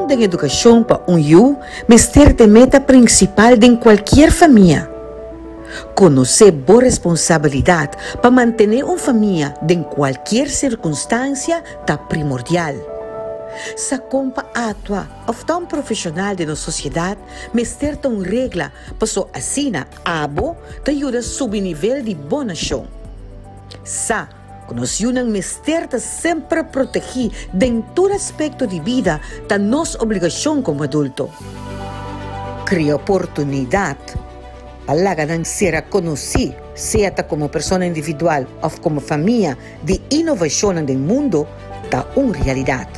den edukashon pa un yu mester ta e meta prinsipal den kualkier famia. Konosé bo responsabilidat pa mantené un famia den kualkier sirkunstansia ta primordial. Sa kon pa aktua òf ta un profeshonal den nos sosiedat mester ta un regla paso asina abo ta yuda subi nivel di bo nashon. Sa ku nos yunan mester ta semper protegí den tur aspekto di bida ta nos obligashon komo adulto. Kria oportunidat pa laga nan sera konosí, sea ta komo persona individual òf komo famia, di inovashonnan den mundu ta un realidat.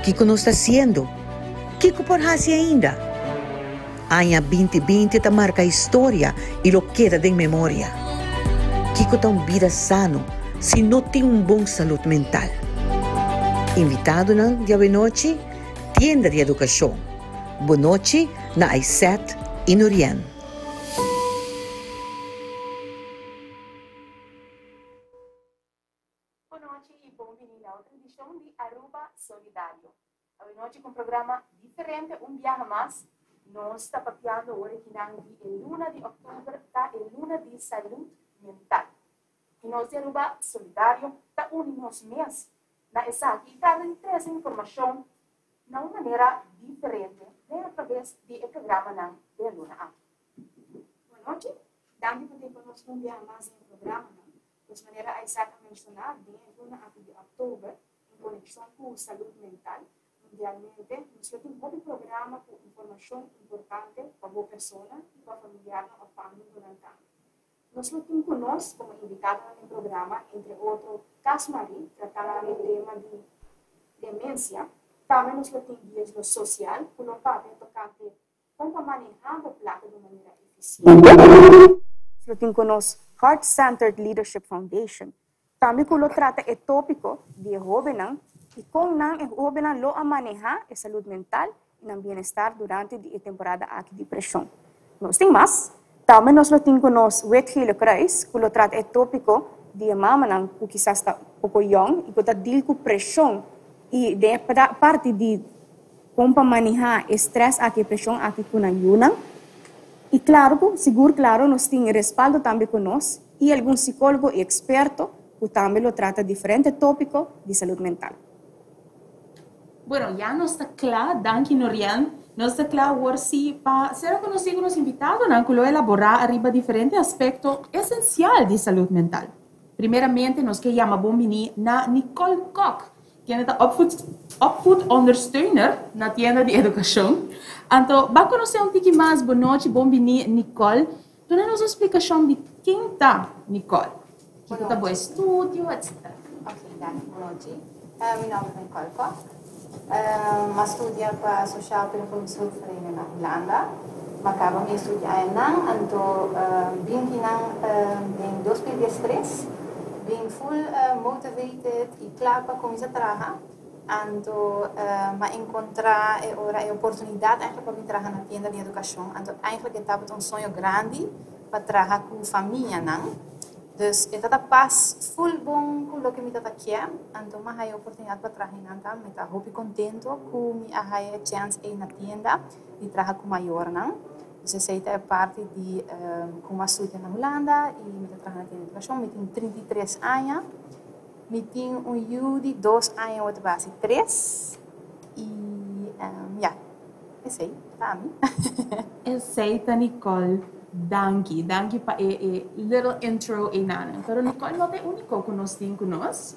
Kiko nos ta hasiendo? Kiko por hasi ainda? Aña 2020 ta marka historia i lo keda den memoria. Kiko ta un bida sano si no tin un bon salud mental? Invitadonan di awenochi, Tienda di Edukashon. Bonochi na Aysette i Nurien. Bonochi i bon bini na otro edishon di Aruba Solidario. Awenochi ku un programa diferente un biaha mas. Nos ta papiando ora kinan di e luna di òktober ta e luna di salud mental. I nos di Aruba Solidario ta uni nos mes na esaki i trata di trese informashon na un manera diferente den atraves di e programanan den e luna aki. Bonochi, danki pa tin ku nos un biaha mas den e programanan. Pues manera Isaac a menshoná, den e luna aki di òktober, en konekshon ku salud mental mundialmente, nos lo tin hopi programa ku informashon importante pa bo persona i pa familiarnan òf pa amigonan tambe. Nos lo tin ku nos komo invitadonan den programa, entre otro Cas Marie, tratando e tema di demensia. Tambe nos lo tin Guieslo Sosial ku lo papia tokante kon pa manehá bo plaka di un manera efisiente. Nos lo tin ku nos Heart Centered Leadership Foundation, tambe ku lo trata e tópiko di e hóbennan i kon nan e hóbennan lo a manehá e salud mental i nan bienestar durante di e temporada aki di preshon. Nos tin mas. Tambe nos lo tin ku nos Wit Gele Kruis ku lo trata e tópiko di e mamanan ku kisas ta poko yòn i ku ta dil ku preshon i den e parti di Kon pa manehá e strès aki, e preshon aki ku nan yunan. I klaru ku, sigur klaru, nos tin respaldo tambe ku nos i algun sikólogo i eksperto ku tambe lo trata diferente tópiko di salud mental. Bueno, ya nos ta kla, danki Norian. Nos ta kla awor si pa sera konosí ku nos invitadonan ku lo elaborá ariba diferente aspekto esensial di salud mental. Primeramente nos ke yama bon biní na Nicole Kok, Kende ta opvoed opvoedondersteuner na tienda di edukashon. Anto ba konosé un tiki mas. Bon nochi, bon bini Nicole. Duna nos un splikashon di ken ta Nicole. Kiko ta bo estudio, etc. Ok, danki. Bon nochi. Mi nòmber ta Nicole Kok. M'a studia pa Sociaal Pedagogisch Hulpverlener na Hulanda. M'a kaba mi estudio añanan, anto bin kinan den 2013. Bin full motivated i kla pa kuminsá traha. Anto m'a enkontrá e ora e oportunidat eigenlijk pa bin traha na tienda di edukashon. Anto eigenlijk e tabata un soño grandi pa traha ku famianan. Dus e ta pas full bon ku loke mi ta kier. Anto m'a haya e oportunidat pa traha einan tambe. Mi ta hopi kontento ku mi a haya e chèns ei na tienda di traha ku mayornan. Dus esei ta e parti di ku m'a studia na Hulanda i mi ta traha na tienda di edukashon. Mi tin 33 aña. Mi tin un yu di 2 aña awor ta basi 3. I ya, esei ta ami. Esei ta Nicole. Danki. Danki pa e e little intro einan. Pero Nicole no ta e úniko ku nos tin ku nos.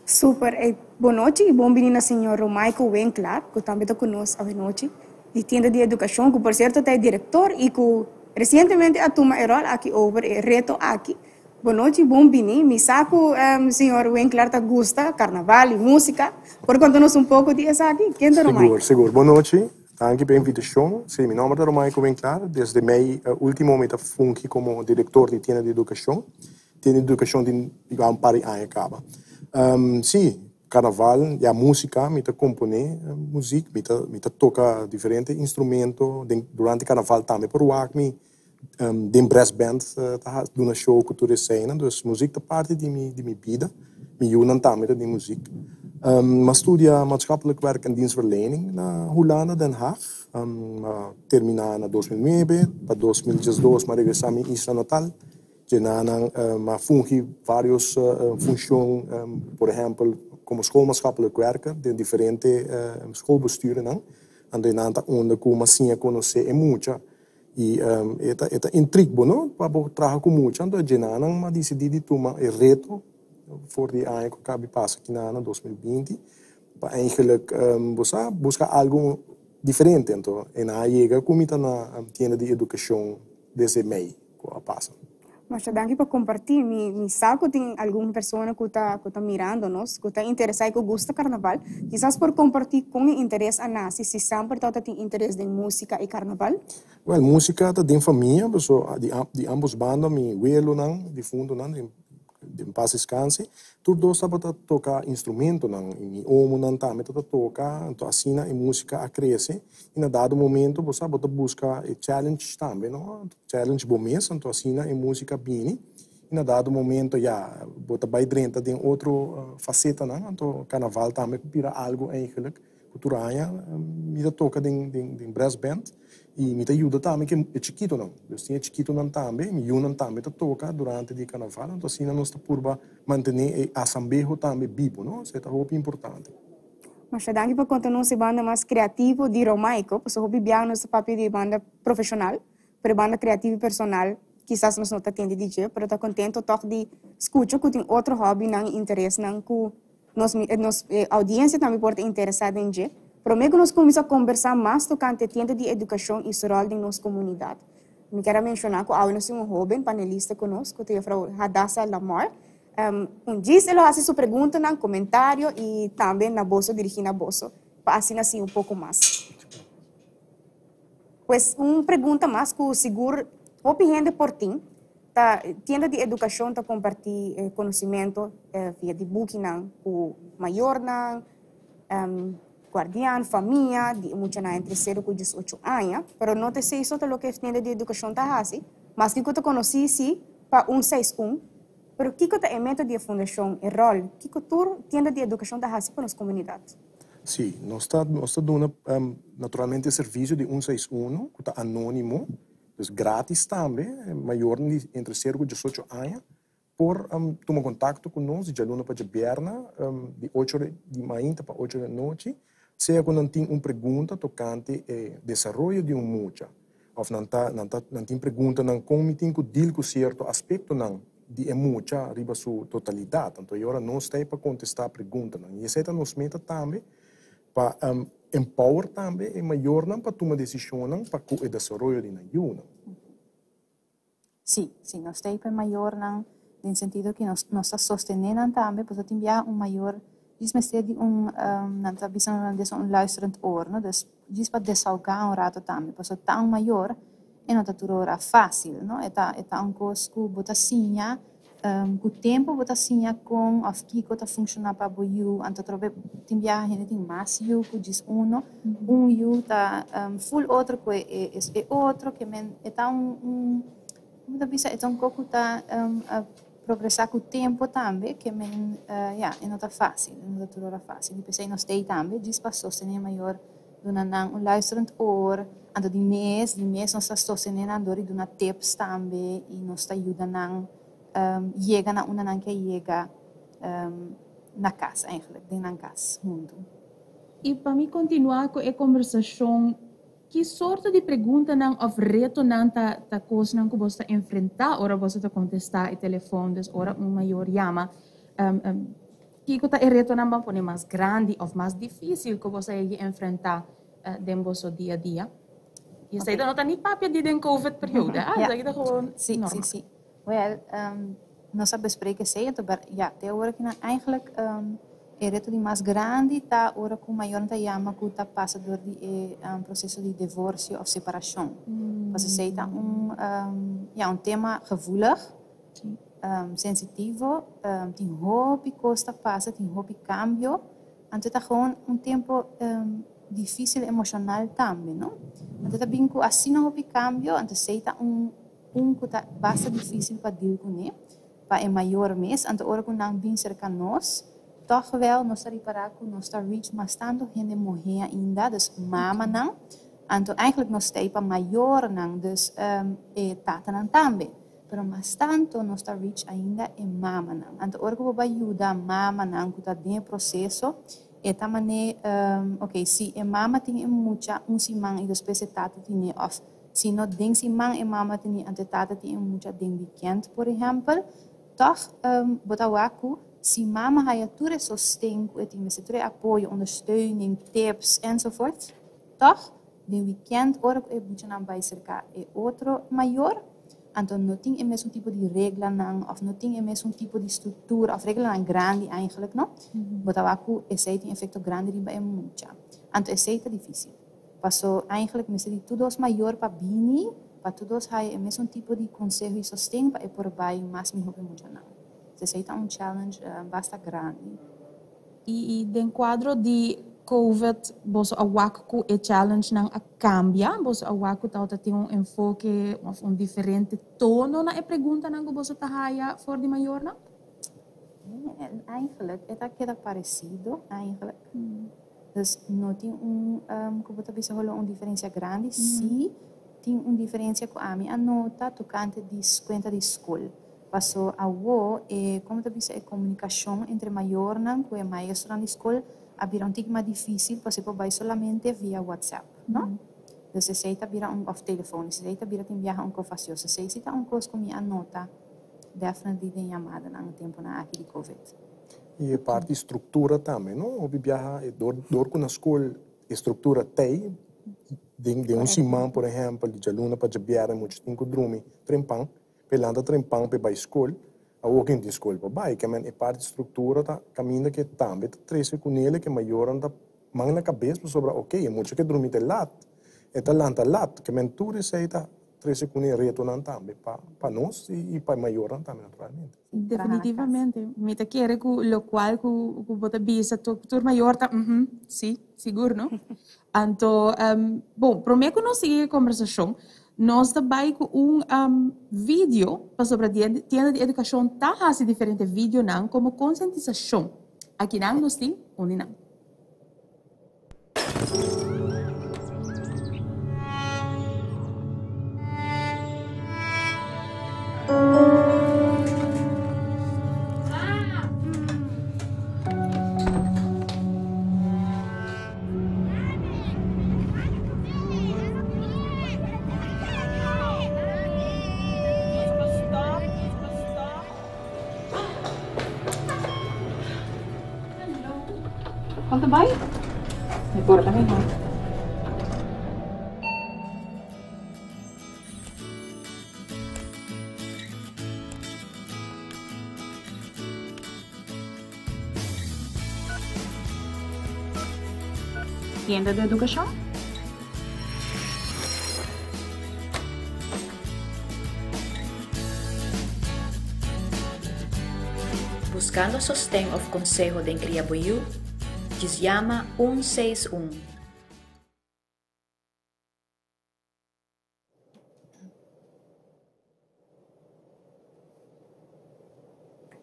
Super. E bon nochi i bon bini na señor Romaico Winklaar ku tambe ta ku nos awenochi di Tienda di Edukashon ku por sierto ta e direktor i ku resientemente a tuma e ròl aki over e reto aki. Bon nochi, bon bini. Mi sa ku señor Winklaar ta gusta karnaval i músika. Por konta nos un poko di esaki? Ken ta Romaico? Sigur, sigur. Bon nochi. Danki pa e invitashon. Sí, mi nòmber ta Romaico Winklaar. Desde mei último mi ta fungi komo direktor di Tienda di Edukashon. Tienda di Edukashon tin igual un par di aña kaba. Sí, karnaval, ya músika, mi ta komponé muzik, mi ta mi ta toka diferente instrumento den durante karnaval tambe por wak mi den brass band ta duna show ku tur eseinan. Dus muzik ta parti di mi di mi bida. Mi yunan tambe ta den muzik. M'a studia maatschappelijk werk en dienstverlening na Hulanda, Den Haag. M'a terminá na 2009, pa 2012 m'a regresá mi isla natal. Djenanan m'a fungi vários funshon, por ehèmpel komo schoolmaatschappelijk werker den diferente schoolbesturennan. Anto enan ta unda ku m'a siña konosé e mucha i e ta e ta intrig bo no pa bo traha ku mucha. Anto djenanan m'a disidí di tuma e reto for di aña ku a kabi pasa kina na 2020 pa eigenlijk bo sa buska algu diferente. Anto enan a yega ku mi ta na tienda di edukashon desde mei ku a pasa. Masha danki pa kompartí. Mi sa ku tin algun persona ku ta mirando nos, ku ta interesá i ku gusta karnaval. Kisas por kompartí kon e interes a nase, si semper tabata tin interes den músika i karnaval? Wèl, músika ta den famia, paso di ambos banda mi welonan, difuntonan, den pas deskanse, tur dos tabata toka instrumentonan i mi omonan tambe tabata toka, anto asina e músika a krese i na dado momento bo sa bo ta buska e challenge tambe no, challenge bo mes, anto asina e músika bini i na dado momento ya bo ta bai drenta den otro fasetanan, anto karnaval tambe bira algu eigenlijk ku tur aña mi ta toka den den brass band i mi ta yuda tambe ku e chikitonan. Dus tin e chikitonan tambe, mi yunan tambe ta toka durante di karnaval, anto asina nos ta purba mantené e asambeho tambe bibo, no? Esei ta hopi importante. Masha danki pa konta nos e banda mas kreativo di Romaico, pasobra hopi biaha nos ta papia di e banda profeshonal, pero e banda kreativo i personal kisas nos no ta tende di dje, pero ta kontento tòg di skucha ku tin otro hòbinan i interesnan ku Nos nos audiencia tambe por ta interesa den dje. Prome cu nos cuminsa combersa mas tocante tienda di educacion y su rol den nos comunidad, mi kier a menciona cu awe nos tin un hoben panelista cu nos, cu ta juffrouw Hadassa Lamar. Un djis e lo haci su preguntanan, comentario y tambe na boso dirigi na boso pa asina siña un poco mas. Pues un pregunta mas cu sigur hopi hende por tin. Ta tienda di edukashon ta kompartí konosementu via di bukinan ku mayornan, guardian, famia di e muchanan entre sero ku diesocho aña. Pero no ta esei so ta loke e tienda di edukashon ta hasi. Maske ku ta konosí si pa un seis un, pero kiko ta e meta di e fundashon, e ròl, kiko tur tienda di edukashon ta hasi pa nos komunidat? Sí, nos ta nos ta duna naturalmente e servisio di un seis uno ku ta anónimo. Dus gratis tambe, mayornan di entre sero ku diesocho aña por tuma kontakto ku nos di djaluna pa djabièrnè di ocho ora di mainta pa ocho ora di anochi, sea ku nan tin un pregunta tokante e desaroyo di un mucha òf nan ta nan ta nan tin preguntanan kon mi tin ku dil ku sierto aspektonan di e mucha riba su totalidat. Anto e ora nos ta ei pa kontestá preguntanan i esei ta nos meta tambe Pa empower tambe e mayornan pa tuma decisionnan pa cu e desaroyo di nan yiunan. Sí, sí, nos ta ei pa e mayornan den sentido ki nos nos ta sostene nan tambe, pasobra tin bia un mayor djis mester di un, nan ta bisa na holandes un luisterend oor, no, dus djis pa desahoga un rato tambe, pasobra ta un mayor e no ta tur ora facil, no, e ta e ta un cos cu bo ta siña Ku tempu bo ta siña kon òf kiko ta funshoná pa bo yu. Anto atrobe tin biaha hende tin mas yu ku djis uno. Un yu ta ful otro ku e e otro ke men e ta un un komo ta bisa e ta un kos ku ta progresá ku tempu tambe ke men ya e no ta fásil e no ta tur ora fásil i p'esei nos t'ei tambe djis pa sostené mayor duna nan un luisterend oor anto di mes di mes nos ta sostené nan dor di duna tips tambe i nos ta yuda nan yega na unda nan ke yega na kas eigenlijk den nan kas huntu. I pa mi kontinuá ku e kombersashon, ki sorto di preguntanan òf retonan ta ta kosnan ku boso ta enfrentá ora boso ta kontestá e telefòn? Dus ora un mayor yama, Kiko ta e retonan ban pone mas grandi of mas dificil ku boso a yegi enfrenta den boso dia dia? I esei ta no ta ni papia di den covid periode, ah, esaki ta gewoon Sí, normal. sí, sí. Wel, nos a besprek esei, anto ber, ya, te ora ki nan eigenlijk e reto di mas grandi ta ora ku mayornan ta yama ku ta pasa dor di e proseso di divorsio of separashon. Pasobra esei ta un, ya, un tema gevoelig. Sensitivo, tin hopi kos ta pasa, tin hopi kambio, anto ta gewoon un tempo dificil emocional tambe, no? Anto ta bin ku asina hopi kambio, anto esei ta un un ku ta basta dificil pa deal kuné, pa e mayor mes, anto ora ku nan bin serka nos, Toch wel nos ta ripara cu nos ta reach mas tanto hende muhe ainda, dus mamanan, anto eigenlijk nos ta ey pa mayornan, dus e tatanan tambe, pero mas tanto nos ta reach ainda e mamanan. Anto ora cu bo bay yuda mamanan cu ta den e proceso, e ta mane, ok, si e mama tin e mucha un siman y despues e tata tine of si no den siman e mama tine anto e tata tin e mucha den weekend por ehempel, Tòg bo ta wak ku si mama haya tur e sosten ku e tin mester, tur e apoyo, ondersteuning, tips, enzovoort, tòg den wikènt ora ku e buchanan bai serka e otro mayor, anto no tin e mesun tipo di reglanan òf no tin e mesun tipo di struktura òf reglanan grandi eigenlijk no, bo ta wak ku esei tin efekto grandi riba e mucha. Anto esei ta difísil. Paso eigenlijk mester di tur dos mayor pa bini pa tur dos haya e mesun tipo di conseho y sosten pa e por bay mas miho cu e muchanan. Esey ta un challenge basta grandi. Y den cuadro di Covid boso a wak cu e challengenan a cambia? Boso a wak cu tawata tin un enfoke of un diferente tono na e preguntanan cu boso ta haya for di mayornan? Eigenlijk e ta keda parecido eigenlijk. Dus no tin un ku bo ta bisa holo un diferensia grandi. Sí tin un diferensia ku ami a nota tokante di kuenta di skol. Paso awo e komo ta bisa e komunikashon entre mayornan ku e maestronan di skol a bira un tiki mas difísil pasobra e por bai solamente via WhatsApp, no? Dus esei ta bira un òf telefon, esei ta bira tin biaha un kos fastioso. Esei sí ta un kos ku mi a nota definitely den yamadanan e tempunan aki di covid. I e parti struktura tambe, no? Hopi biaha e dor dor ku na skol e struktura t'ei, den den un siman por ehèmpel di djaluna pa djabièrnè mucha tin ku drumi trempan, pa e lanta trempan pa e bai skol, awor ken tin skol pa bai. Ke men e parti struktura ta kaminda ke tambe ta trese kunele ke mayornan ta man na kabes pasobra okey e mucha ke drumi te lat, e ta lanta lat. Ke men tur esei ta trese kune retonan tambe pa pa nos i pa e mayornan tambe naturalmente. Definitivamente. Mi ta kere ku lokual ku ku bo ta bisa tur mayor ta uhum, si, sigur no. Anto, bon, promé ku nos sigui e kombersashon, nos ta bai ku un video pasobra Tienda di Edukashon ta hasi diferente videonan komo konsientisashon. Akinan nos tin un di nan. Kon ta bai? Mi por ta mihó. Tienda di edukashon. Buskando sosten òf konseho den kria bo yu? Djis yama un seis un.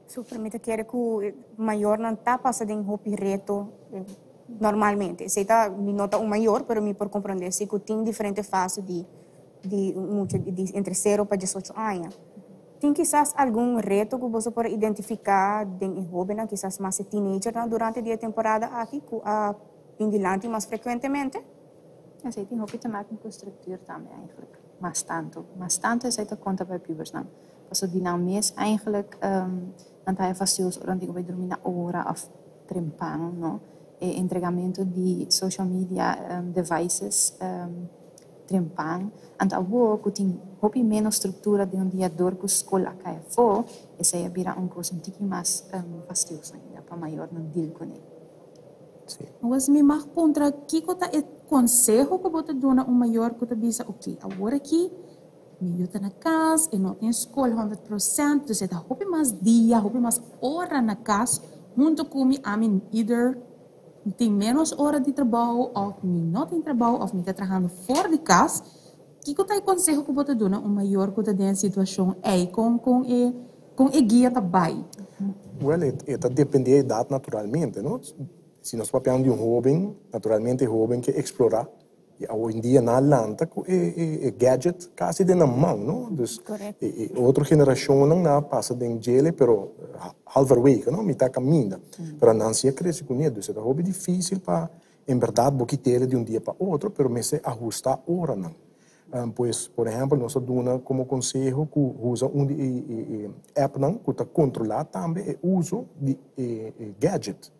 Super, mi ta kere ku mayornan ta pasa den hopi reto normalmente. Esei ta, mi no ta un mayor, pero mi por komprondé si ku tin diferente fase di di un mucha di entre sero pa diesocho aña. Tin kisas algun reto ku boso por a identifiká den e hóbennan, kisas mas e teenagernan durante di e temporada aki ku a bin dilanti mas frekuentemente? Esei tin hopi te maken ku structuur tambe eigenlijk. Mas tantu. Mas tantu esei ta konta pa e pubersnan. Pasobra di nan mes eigenlijk nan ta haya fastioso ora nan tin ku bai drumi na ora òf trempan, no. E entregamentu di social media devices trempan. Anto awor ku tin hopi ménos struktura den un dia dor ku skol a kai afó, esei a bira un kos un tiki mas fastioso ainda pa mayornan deal kuné. Pues mi mag puntra kiko ta e konseho ku bo ta duna un mayor ku ta bisa oke awor aki mi yu ta na kas e no tin skol 100% dus e ta hopi mas dia hopi mas ora na kas hunto ku mi ami either tin menos ora di trabou of mi no tin trabou of mi ta trahando for di kas kiko ta e konseho ku bo ta duna un mayor ku ta den e situashon ei kon kon e kon e guia ta bai? Well, e ta depende di edad naturalmente, no? Si nos papiando di un hoben, naturalmente hoben ke explora. Y hoy en dia nan a lanta cu e gadget casi den nan man, no? Dus e otro generacionnan nan a pasa den djele, pero halverwege, no? Mitad caminda. Pero nan si a crece cu ne, dus e ta hopi dificil pa en berdad bo kit'ele di un dia pa otro, pero mester ahusta oranan. Pues, por ehempel, nos a duna como conseho cu usa un di e appnan cu ta controla tambe e uso di e gadget.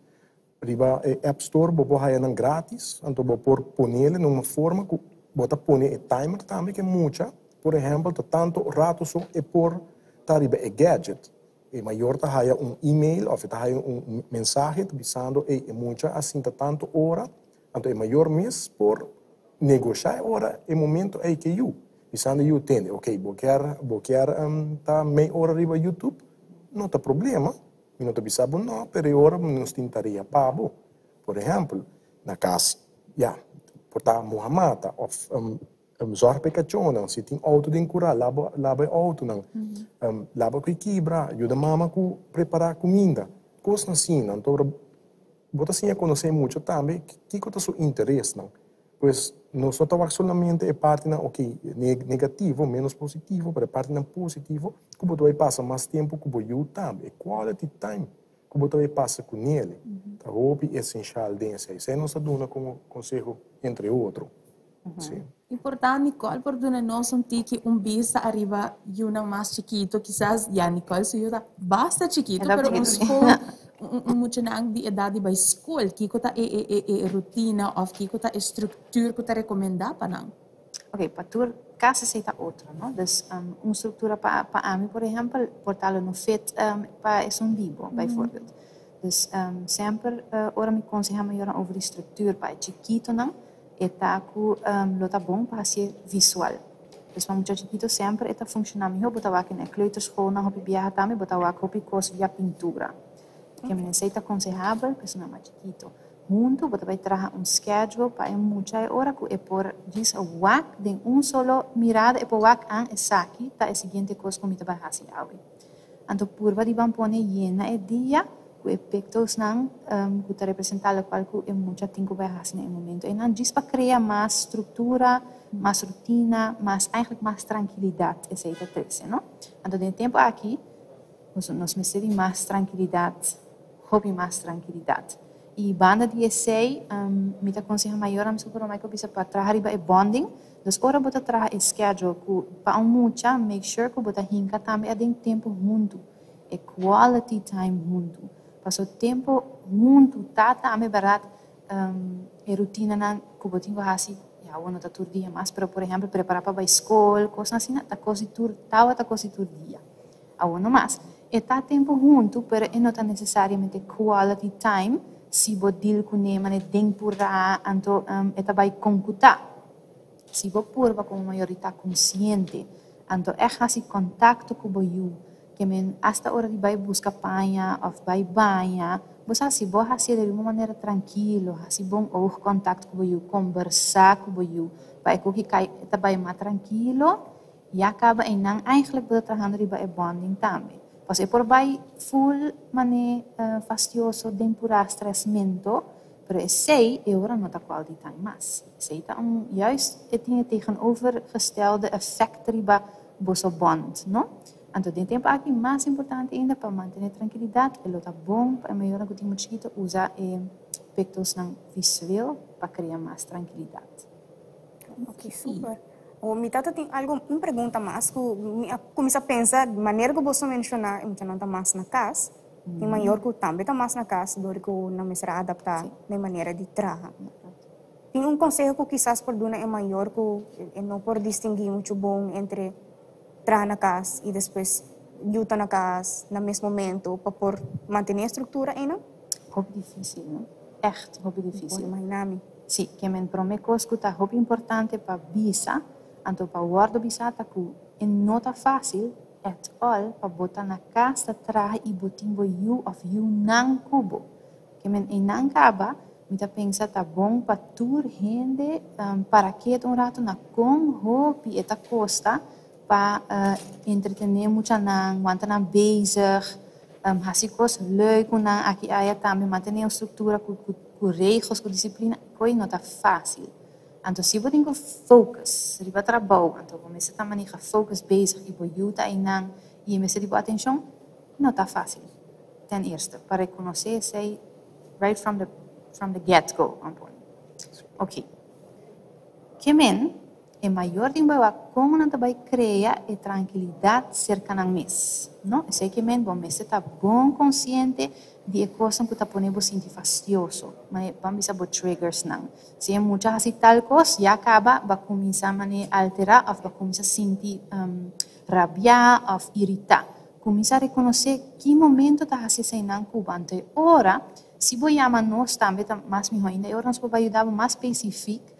Riba e App Store bo por haya nan gratis, anto bo por ponele na un forma cu bo ta pone e timer tambe cu e mucha, por ehempel, ta tanto rato so e por ta riba e gadget. E mayor ta haya un email of e ta haya un mensahe ta bisando ey e mucha a sinta tanto ora, anto e mayor mes por negosha e ora e momento ey cu e yu, bisando e yu tende, ok bo kier bo kier ta mey ora riba YouTube, no ta problema. Mi no ta bisa bo no, pero e ora nos tin tarea pa bo. Por ehempel, na cas, ya, por ta muha mata of zorg pa e cachonnan. Si tin auto den cura, laba laba e autonan. Laba cu e kibra, yuda mama cu prepara cuminda. Cosnan asina. Anto bo ta siña conoce mucha tambe kico ta su interesnan. Pues nos no ta wak solamente e partinan ok negativo, menos positivo, pero e partinan positivo ku bo ta bai pasa mas tempu ku bo yu tambe. E quality time ku bo ta bai pasa ku nele ta hopi esenshal den esei. Esei nos ta duna komo konseho entre otro. Si. Importante Nicole por duna nos un tiki un bista ariba yunan mas chikito kisas ya Nicole su yu ta basta chikito pero un school un muchanan di edad di bai school kiko ta e e e rutina of kiko ta e structuur ku ta recomenda pa nan? Ok pa tur cas esey ta otro no dus un structura pa pa ami por ehempel por ta lo no fit pa esun di bo bijvoorbeeld dus semper ora mi conseha mayornan over di structuur pa e chikitonan E ta ku lo ta bon pa hasié visual. Dus pa mucha chikito semper e ta funshoná mihó. Bo ta wak na e kleuterschoolnan hopi biaha tambe bo ta wak hopi kos via pintura. Ke men esei ta konsehabel pa esnan mas chikito. Huntu bo ta bai traha un schedule pa e mucha e ora ku e por djis wak den un solo mirada e por wak an esaki ta e siguiente kos ku mi ta bai hasi awe. Anto purba di ban pone yena e dia ku e pictosnan ku ta representá lokual ku e mucha tin ku bai hasi na e momento einan djis pa krea mas struktura, mas rutina, mas eigentlik mas trankilidat esei ta trese no. Anto den e tempu aki nos nos mester di mas trankilidat, hopi mas trankilidat. I banda di esei mi ta konseha mayornan mi super Michael bisa pa traha riba e bonding. Dus ora bo ta traha e schedule ku pa un mucha make sure ku bo ta hinka tambe aden tempu huntu. E quality time huntu. Paso tempo huntu ta tambe berdad e rutinanan ku bo tin ku hasi, ya awor no ta tur dia mas, pero por ehempel prepara pa bai skol, kosnan asina ta kos di tur, tabata kos di tur dia. Awor no mas. E ta tempo huntu pero e no ta necesariamente quality time si bo deal kuné manera den purá anto e ta bai kon ku ta. Si bo purba komo mayor di ta konsiente, anto ègt hasi kontakto ku bo yu, ke men asta ora di bai buska paña òf bai baña, bo sa si bo hasié den un manera trankilo, hasi bon oogkontakt ku bo yu, kombersá ku bo yu, pa e koki kai e ta bai mas trankilo, ya kaba einan eigentlik bo ta trahando riba e bonding tambe. Pasobra e por bai ful manera fastioso den pura stresmento, Pero esey e ora no ta quality time mas. Esey ta un, juist e tin e tegenovergestelde effect riba boso bond, no? Anto den tempo aki mas importante ainda pa mantene trankilidad e lo ta bon pa e mayornan cu tin mucha chikito usa e pictosnan visueel pa crea mas trankilidad. Ok, super. O mi tata tin algo, un pregunta mas cu mi a cuminsa pensa, manera cu boso menciona e muchanan ta mas na cas, Tin mayor ku tambe ta mas na kas dor ku nan mester a adaptá na e manera di traha. Tin un konseho ku kisas por duna e mayor ku e no por distinguí muchu bon entre traha na kas i despues yu ta na kas na mes momento pa por mantené e struktura einan? Hopi difísil, no? Ègt hopi difísil. Por imaginá mi. Sí, ke men promé kos ku ta hopi importante pa bisa, anto pa wòrdu bisá ta ku e no ta fásil Et al pa bo ta na kas ta traha i bo tin bo yu òf yunan ku bo. Ke men einan kaba, mi ta pensa ta bon pa tur hende para ket un ratu na kon hopi e ta kosta pa entretené muchanan, wanta nan bezig. Hasi kos leuk ku nan aki aya tambe, mantené un struktura ku ku regels, ku disiplina, koi no ta fásil. Anto si bo tin ku focus riba trabou, anto bo mester ta maneha focus bezig i bo yu ta einan i e mester di bo atenshon, no ta fásil. Ten eerste, pa rekonosé esei right from the from the get go, ban pone. Oké. Ke men E mayor tin bai wak kon nan ta bai krea e trankilidat serka nan mes. No, esei ke men bo mester ta bon konsiente di e kosnan ku ta pone bo sinti fastioso, mane ban bisa bo triggersnan. Si e mucha hasi tal kos, ya kaba bo a kuminsá mane alterá òf bo a kuminsá sinti rabiá òf iritá. Kuminsá rekonosé ki momento ta hasi eseinan ku bo. Anto e ora, si bo yama nos tambe ta mas mihó ainda, e ora nos por bai yuda bo mas spesifik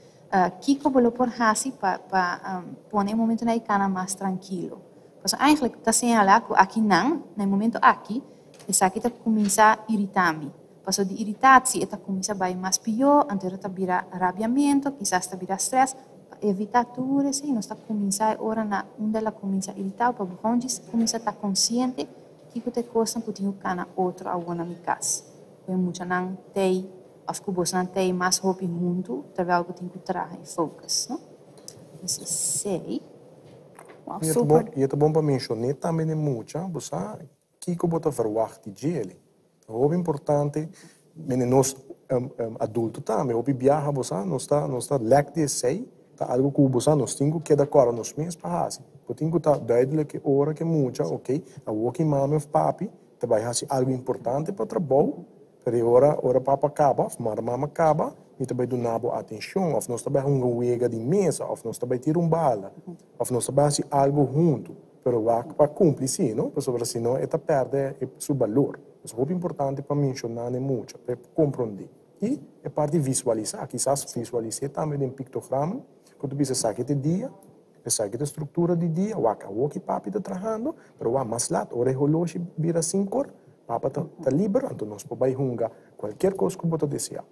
Kiko bo lo por hasi pa pa pone e momentonan ei kana mas trankilo? Pasobra eigenlijk ta señalá ku akinan, na e momento aki, esaki ta kuminsá iritá mi. Pasobra di iritatie e ta kuminsá bai mas pió, anto e ta bira rabiamentu, kisas ta bira strès. Pa evitá tur esei nos ta kuminsá e ora na unda el a kuminsá iritá pa bo gewoon djis kuminsá ta konsiente kiko ta e kosnan ku tin ku kana otro awor na mi kas. Ku e muchanan t'ei. Of ku bosnan ta ei mas hopi huntu terwijl bo tin ku traha i focus, no? Dus esei. Wow, super. I e ta bon pa menshoné tambe den mucha, bo sa kiko bo ta verwagt di djele. Ta hopi importante, mene nos adulto tambe, hopi biaha bo sa, nos ta nos ta lek di esei, ta algu ku bo sa nos tin ku keda kòrda nos mes pa hasi. Bo tin ku ta duidelijk e ora ku e mucha, oke, awor ki mami of papi ta bai hasi algu importante pa trabou, Pero e ora, ora papa kaba of mara mama kaba, mi ta bai duna bo atenshon, of nos ta bai hunga un wega di mesa, of nos ta bai tira un bala, of nos ta bai hasi algu huntu. Pero wak pa kumpli si, no? Pasobra si no e ta pèrdè e su balor. Es hopi importante pa menshoná n'e mucha, pa e komprondé. I e parti visualisá, kisas visualis'é tambe den piktogramen, ku ta bisa esaki ta e dia, Esaki ta struktura di dia, wak awor ki papi ta trahando, pero wak mas lat, ora e holoshi bira sinkor, papa ta ta liber, anto nos por bai hunga kualkier kos ku bo ta deseá.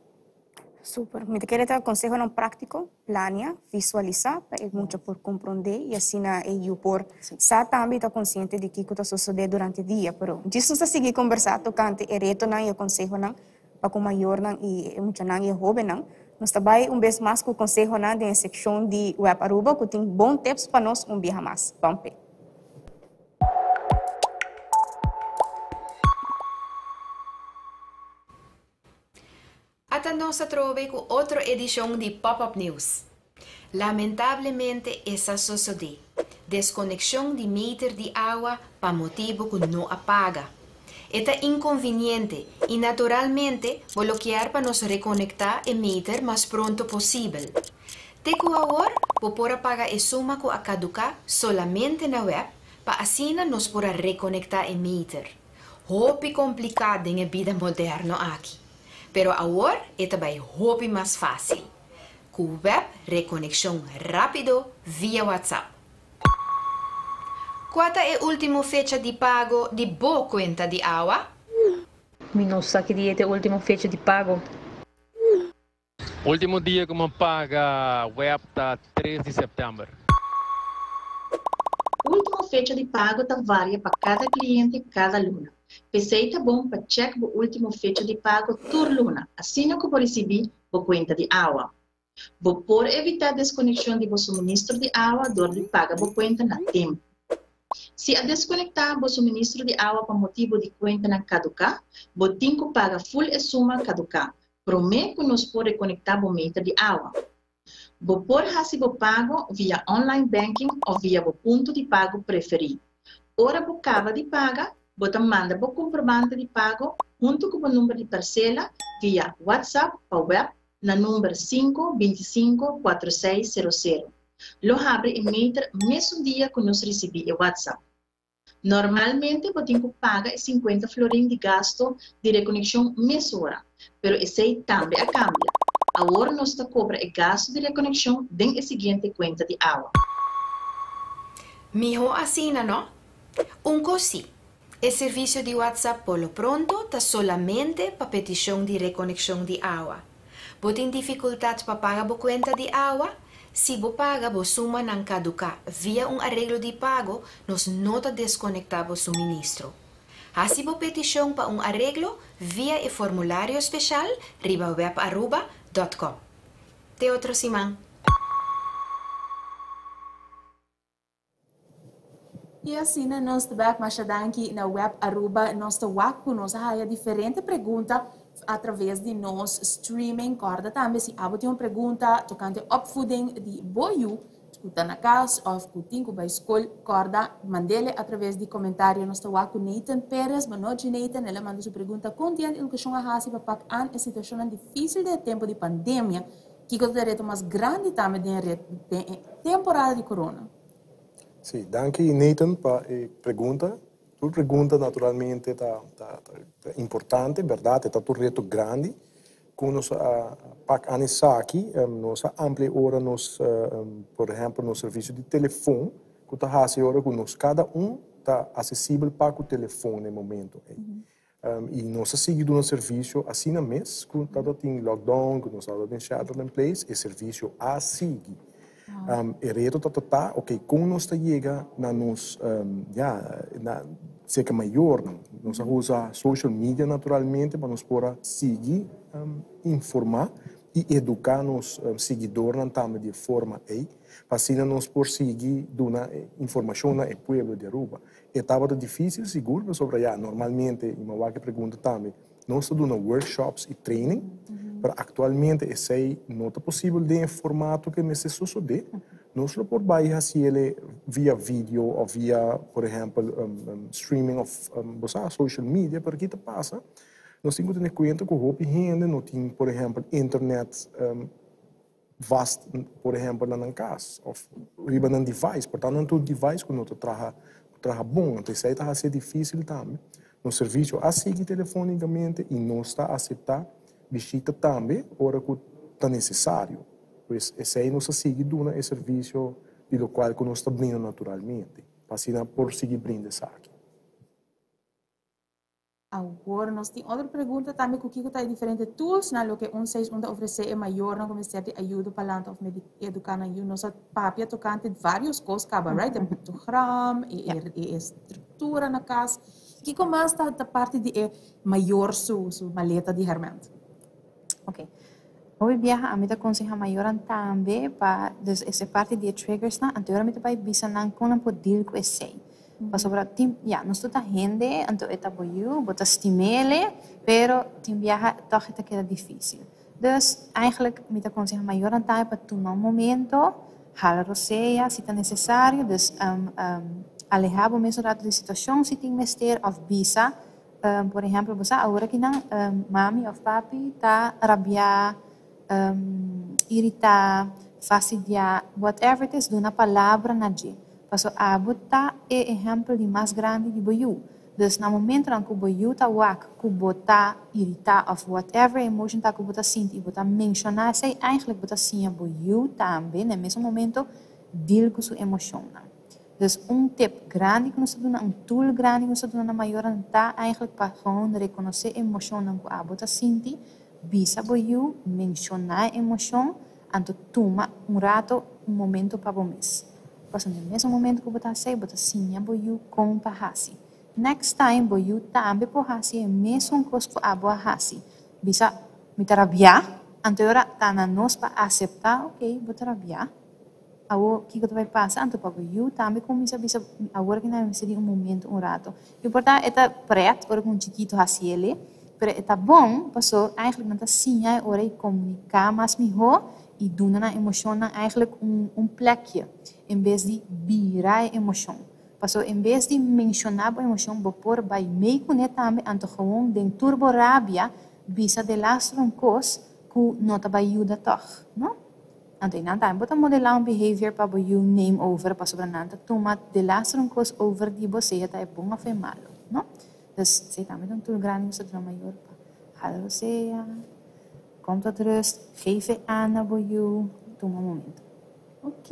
Super. Mi ta kere ta konsehonan práktiko, plania, visualisá pa e mucha por komprondé i asina e yu por sa tambe i ta konsiente di kiko ta sosodé durante dia. Pero djis nos ta sigui kombersá tokante e retonan i e konsehonan Pa ku mayornan i e muchanan i e hóbennan, nos ta bai un bes mas ku konsehonan den e sekshon di Web Aruba ku tin bon tips pa nos un biaha mas. Ban p'e! Ata nos atrobe ku otro edishon di Pop Up News. Lamentablemente e sa sosodé, deskonekshon di meter di awa pa motibu ku no a paga. E ta inkonviniente i naturalmente bo lo kier pa nos rekonektá e meter mas pronto posibel. Te ku awor bo por a paga e suma ku a kaduká solamente na web pa asina nos por a rekonektá e meter. Hopi kompliká den e bida moderno aki. Pero awor e ta bai hopi mas fásil. Ku web rekonekshon rápido via WhatsApp. Kua ta e último fecha di pago di bo kuenta di awa? Mi no sa ki dia ta e último fecha di pago. Último dia ku mi a paga web ta tres di sèptèmber. Último fecha di pago ta varia pa kada kliente kada luna. P'esei ta bon pa chèk bo último fecha di pago tur luna, asina ku bo risibí bo kuenta di awa. Bo por evitá deskonekshon di bo suministro di awa dor di paga bo kuenta na tempu. Si a deskonektá bo suministro di awa pa motibu di kuentanan kaduká, bo tin ku paga ful e suma kaduká promé ku nos por rekonektá bo meter di awa. Bo por hasi bo pago via online banking òf via bo punto di pago preferí. Ora bo kaba di paga, bo ta manda bo komprobante di pago huntu ku bo number di parsela via WhatsApp pa web na number sinku bintisinko kuatro seis sero sero. Lo habri e meter mesun dia ku nos risibí e WhatsApp. Normalmente bo tin ku paga e sinkuenta florin di gasto di rekonekshon mesora, pero esei tambe a kambia. Awor nos ta kobra e gasto di rekonekshon den e siguiente kuenta di awa. Mihó asina, no? Un kos sí, e servisio di WhatsApp por lo pronto ta solamente pa petishon di rekonekshon di awa. Bo tin difikultat pa paga bo kuenta di awa? Si bo paga bo sumanan kaduká via un areglo di pago, nos no ta deskonektá bo suministro. Hasi bo petishon pa un areglo via e formulario speshal riba webaruba dòt kòm. Te otro siman! Y asina nos ta bek. Masha danki na Web Aruba. Nos ta wak cu nos a haya diferente pregunta a traves di nos streaming. Corda tambe si abo tin un pregunta tocante opvoeding di bo yu cu ta na cas of cu tin cu bay scol, corda mandele a traves di comentario. Nos ta wak cu Nathan Perez. Bonochi Nathan. El a manda su pregunta, Con Dia di Educacion a haci pa pak an e situacionnan dificil den e tempo di pandemia? Kico ta e reto mas grandi tambe den e temporada di corona? Sí, danki Nathan pa e pregunta. Tur pregunta naturalmente ta ta ta importante, berdad, e ta tur reto grandi ku nos a pak an esaki. Nos a amplia ora nos, por ehempel, nos servisio di telefon ku ta hasi ora ku nos kada un ta asesibel pa ku telefon na e momento ei. I nos a sigui duna servisio asina mes ku tabata tin lockdown, ku nos tabata den shelter in place, e servisio a sigui. E reto tabata ta, ok, kon nos ta yega na nos, ya, na serka mayornan. Nos a usa social media naturalmente pa nos por a sigui informá i eduká nos siguidornan tambe di e forma ei, pa asina nos por sigui duna informashon na e pueblo di Aruba. E tabata difícil sigur pasobra ya normalmente, i mi a wak e pregunta tambe, nos ta duna workshops i training, pero aktualmente esei no ta posibel den e formato ku e mester sosodé. Nos lo por bai hasiel via video òf via por ehèmpel streaming òf bo sa social media, pero ki ta pasa? Nos tin ku tene kuenta ku hopi hende no tin por ehèmpel internet vast, por ehempel na nan cas of riba nan device, por ta nan tur device cu no ta traha traha bon, anto esey ta haci dificil tambe. Nos servicio a sigui telefonicamente y nos ta acepta bishita tambe ora cu ta necesario. Pues esey nos a sigui duna e servicio di locual cu nos ta brinda naturalmente, pa asina por sigui brinda esaki. Awor nos tin otro pregunta tambe ku kiko ta e diferente tools na loke un seis un ta ofresé e mayornan ku mester di ayudo pa lanta òf eduká nan yu. Nos a papia tokante vários kos kaba, right? E piktogram, e e struktura na kas. Kiko mas ta ta parti di e mayor su su maleta di hèrmènt? Oké. Hopi biaha ami ta konsehá mayornan tambe pa dus esei parti di e triggersnan anto ora mi ta bai bisa nan kon nan por deal ku esei. Pasobra tin, ya, nos tur ta hende, anto e ta bo yu, bo ta stim'ele, pero tin biaha tòg e ta keda difísil. Dus, eigenlijk mi ta konseha mayornan tambe pa tuma un momento, hala rosea si ta nesesario, dus alehá bo mes un rato di situashon si tin mester òf bisa, por ehèmpel, bo sa awor akinan mami òf papi ta rabiá, iritá, fastidiá, whatever it is, duna palabra na dje. Paso abo ta e ehèmpel di mas grandi di bo yu. Dus na momentonan ku bo yu ta wak ku bo ta iritá òf whatever emotion ta ku bo ta sinti i bo ta menshoná esei, eigenlijk bo ta siña bo yu tambe na e mesun momento deal ku su emoshonnan. Dus un tip grandi ku nos ta duna, un tool grandi ku nos ta duna na mayornan ta eigenlijk pa gewoon rekonosé emoshonnan ku abo ta sinti, Bisa bo yu, menshoná e emoshon, anto tuma un rato, un momento pa bo mes. Pasobra na e mesun momento ku bo ta hasi, bo ta siña bo yu kon pa hasi. Next time bo yu tambe por hasi e mesun kos ku abo a hasi. Bisa, Mi ta rabiá, anto e ora ta na nos pa aseptá, ok, bo ta rabiá. Awor, kiko ta bai pasa? Anto pa bo yu tambe kuminsá bisa, Awor ki nan mester di un momento, un rato. I por ta e ta pret ora ku un chikitu hasi el'e, pero e ta bon paso eigenlijk nan ta siña e ora i komuniká mas mihó i duna nan emoshonnan eigenlijk un un plekje en bes di bira e emoshon. Paso en bes di menshoná bo emoshon bo por bai mei kuné tambe anto gewoon den tur bo rabia bisa delaster un kos ku no ta bai yuda tòg, no? Anto nan tambe bo ta modelá un behavior pa bo yu neem over pasobra nan ta tuma delaster un kos over di bo sea ta e bon of e malo, no? Dus esei tambe ta un tool grandi ku sa duna mayor pa hala bo sea, kom tot rust, geef e aan na bo yu, tuma un momento. Ok,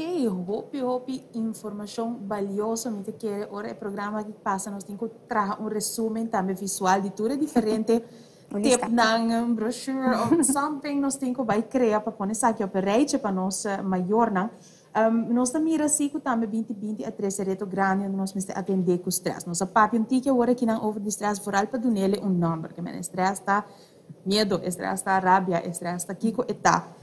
hopi hopi informashon balioso mi ta kere ora e programa aki pasa nos tin ku traha un resumen tambe visual di tur e diferente Tipnan, un brochure of something nos tin cu bay crea pa pone esaki op e rijtje pa nos mayornan. Nos ta mira si ku tambe 2020 a trese reto grandi unda nos mester atendé ku strès. Nos a papia un tiki awor akinan over di strès, vooral pa dunele un nòmber. Ke men e strès ta miedo, e strès ta rabia, e strès ta kiko e ta.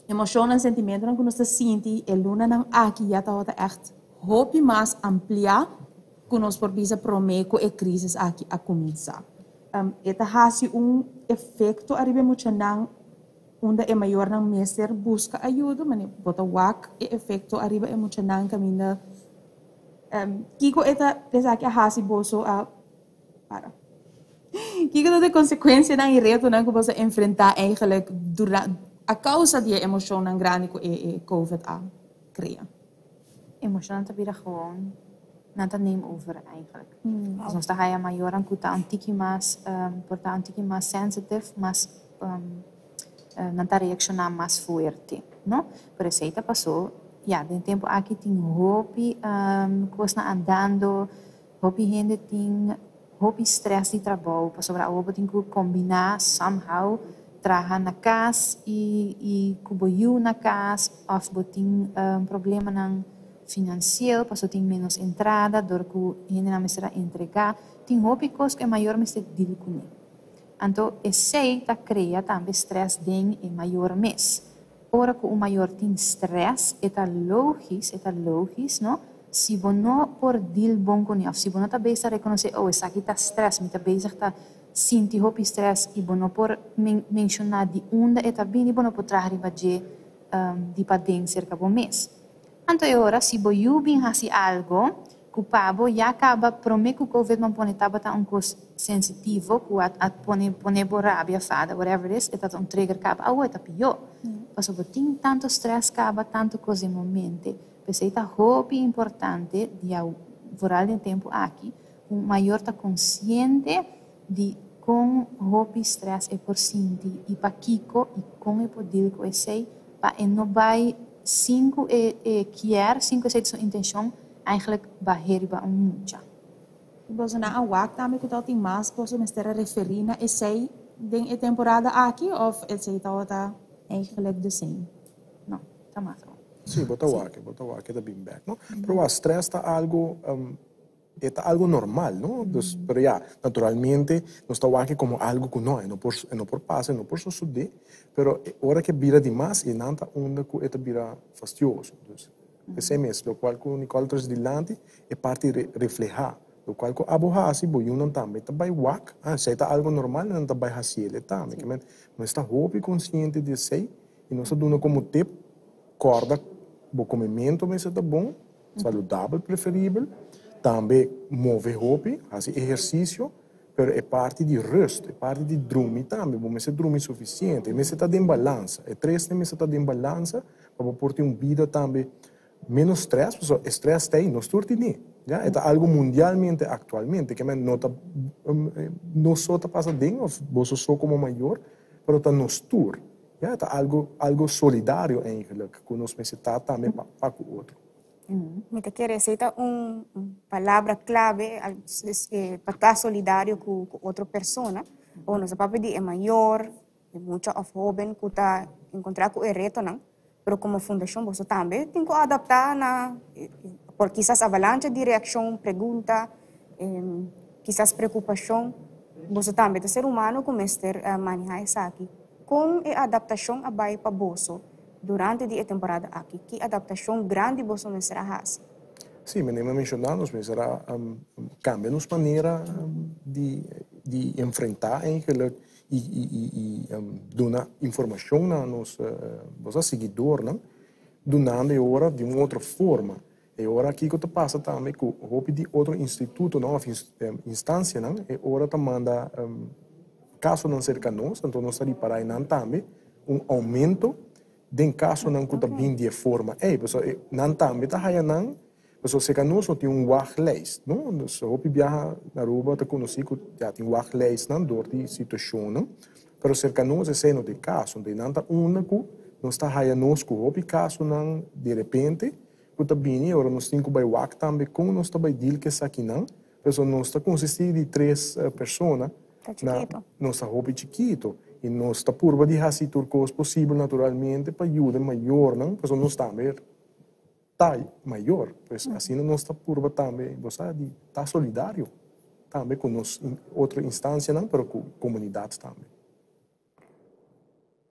Emoshonnan, sentimentonan ku nos ta sinti e lunanan aki ya tabata ègt hopi mas ampliá ku nos por bisa promé ku e krísis aki a kuminsá. E ta hasi un efekto ariba e muchanan unda e mayornan mester buska ayudo, mane bo ta wak e efekto ariba e muchanan kaminda kiko e ta esaki a hasi boso a para. Kiko ta de konsekuensianan i retonan ku boso a enfrentá eigenlijk dura a kousa di e emoshonnan grandi ku e covid a krea? Emoshonnan ta bira gewoon nan ta neem over eigenlijk. Dus nos ta haya mayornan ku ta un tiki mas por ta un tiki mas sensitive, mas nan ta reakshoná mas fuerte, no? Pero esei ta pasó, ya, den tempu aki tin hopi kosnan andando, hopi hende tin hopi stress di trabou pasobra awor bo tin ku kombiná somehow traha na kas i i ku bo yu na kas òf bo tin problemanan finansiel pasobra tin ménos entrada dor ku hendenan mester a entregá. Tin hopi kos ku e mayor mester dil kuné. Anto esei ta krea tambe stress den e mayor mes. Ora ku un mayor tin stress e ta logis, e ta logis, no, si bo no por deal bon kuné òf si bo no ta bezig ta rekonosé, oh esaki ta stress, mi ta bezig ta sinti hopi stress i bo no por menshoná di unda e ta bini, bo no por traha riba dje di paden serka bo mes. Anto e ora si bo yu bin hasi algo ku pa bo ya kaba prome ku covid man pone tabata un kos sensitivo ku a a pone pone bo rabia fada whatever it is e tabata un trigger kaba awo e ta pió pasobra bo tin tanto stress kaba tanto kos den bo mente p'esei ta hopi importante di a vooral den tempu aki ku un mayor ta konsiente di kon hopi stress e por sinti i pakiko i kon e por deal ku esei pa e no bai sin ku e e kier, sin ku esei ta su intenshon, eigenlijk bah'é riba un mucha. I boso nan a wak tambe ku tabatin mas boso mester a referí na esei den e temporada aki òf esei tabata eigenlijk the same? No, ta mas awo. Sí, bo ta wak, bo ta wak e ta bin bèk, no? Pero wak, stress ta algu. E ta algo normal, no? Dus, pero ya, naturalmente nos ta wak como algo cu no, e no por, e no por pasa, e no por sosode, pero ora cu e bira di mas, e nan ta unda cu e ta bira fastioso. Dus, esey mes, locual cu Nicole trece dilanti, e parti re, refleha, locual cu abo haci, bo yunan tambe ta bay wak, ah, esey ta algo normal, nan ta bay haciel e tambe. Kimen, nos ta hopi consciente di esey, y nos ta duna como tip, corda bo comemento mester ta bon, Saludabel preferibel. Tambe move hopi, hasi ehersisio, pero e parti di rust, e parti di drumi tambe, bo mester drumi sufisiente, e mester ta den balansa. E tresnan mester ta den balansa pa bo por tin un bida tambe menos stress, pasobra e stress ta ei, nos tur tine, ya. E ta algu mundialmente aktualmente, ke men no ta nos so ta pasa den òf boso so komo mayor, pero ta nos tur. Ya, e ta algo algo solidario eigenlijk ku nos mester ta tambe pa pa ku otro. Mi ta kere esei ta un palabra clave pa ta solidario ku ku otro persona. O nos a papia di e mayor, e mucha of hoben ku ta enkontrá ku e retonan, pero komo fundashon boso tambe tin ku adaptá na por kisas avalancha di reakshon, pregunta, kisas preokupashon. Boso tambe ta ser humano ku mester manehá esaki. Kon e adaptashon a bai pa boso durante di e temporada aki? Ki adaptashon grandi boso mester a hasi? Sí, manera mi a menshoná, nos mester a kambia nos manera di di enfrentá eigenlijk i i i duna informashon na nos nos siguidornan, dunando e ora di un otro forma. E ora kiko ta pasa tambe ku hopi di otro institutonan òf instansianan e ora ta manda kasonan serka nos, anto nos ta ripará einan tambe un oumento den kasonan ku ta bin di e forma ei. Pasobra nan tambe ta haya nan, pasobra serka nos no tin un wachtlijst, no? Dus hopi biaha na Aruba ta konosí ku ya tin wachtlijstnan dor di situashonnan, pero serka nos esei no ta e kaso. Anto einan ta unda ku nos ta haya nos ku hopi kasonan derepente Ku ta bini ora nos tin ku bai wak tambe kon nos ta bai deal ku esakinan, pasobra nos ta konsistí di tres persona Ta chikito. Nos ta hopi chikito. I nos ta purba di hasi tur kos posibel naturalmente pa yuda e mayornan, pasobra nos tambe ta mayor. Pues asina nos ta purba tambe, bo sa, di ta solidario tambe ku nos otro instansianan, pero ku komunidat tambe.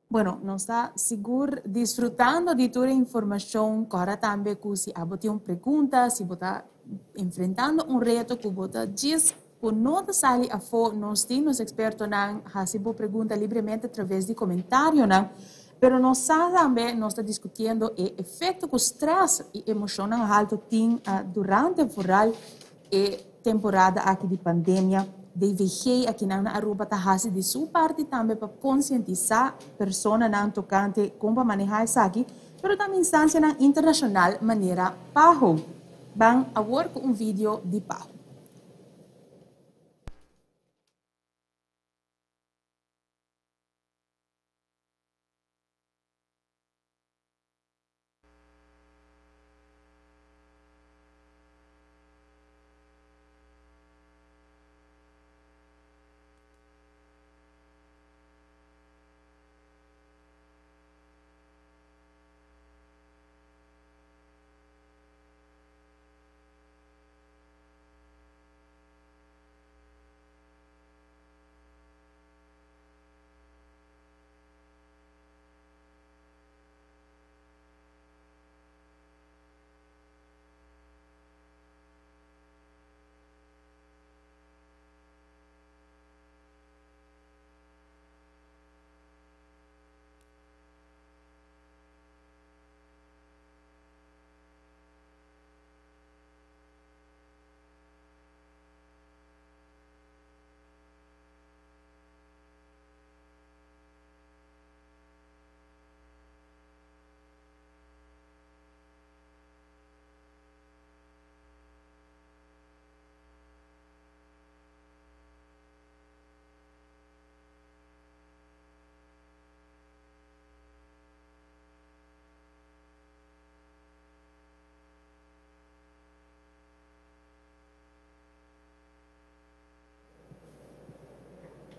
Bueno, nos ta sigur disfrutando di tur e informacion. Cora tambe cu si abo tin un pregunta, si bo ta enfrentando un reto cu bo ta djis cu no ta sali afo, nos tin nos expertonan haci bo pregunta libremente a traves di comentarionan. Pero nos sa tambe nos ta discutiendo e efecto cu stress y emocionnan halto tin durante vooral E temporada aki di pandemia, DVG akinan na Aruba ta hasi di su parti tambe pa konsientisá personanan tokante kon pa manehá esaki, pero tambe instansianan internashonal manera PAHO. Ban awor ku un video di PAHO.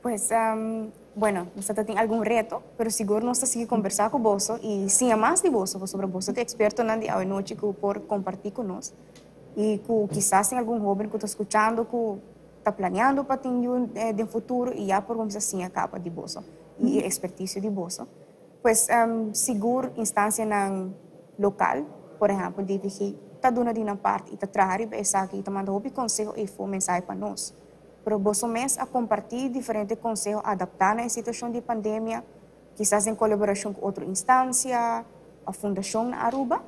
Pues, bueno, nos ta tin algun reto, pero sigur nos ta sigui conversa cu boso y siña mas di boso, pasobra boso ta expertonan di awenochi cu por comparti cu nos y cu kisas tin algun hoben cu ta scuchando cu ta planeando pa tin yu den futuro y ya por cuminsa siña caba di boso y e experticio di boso. Pues, sigur instancianan local, por ehempel DVG, ta duna di nan parti y ta traha riba esaki y ta manda hopi conseho eyfo mensahe pa nos. Pero boso mes a kompartí diferente konseho adaptá na e situashon di pandemia, kisas den kolaborashon ku otro instansia òf fundashon na Aruba?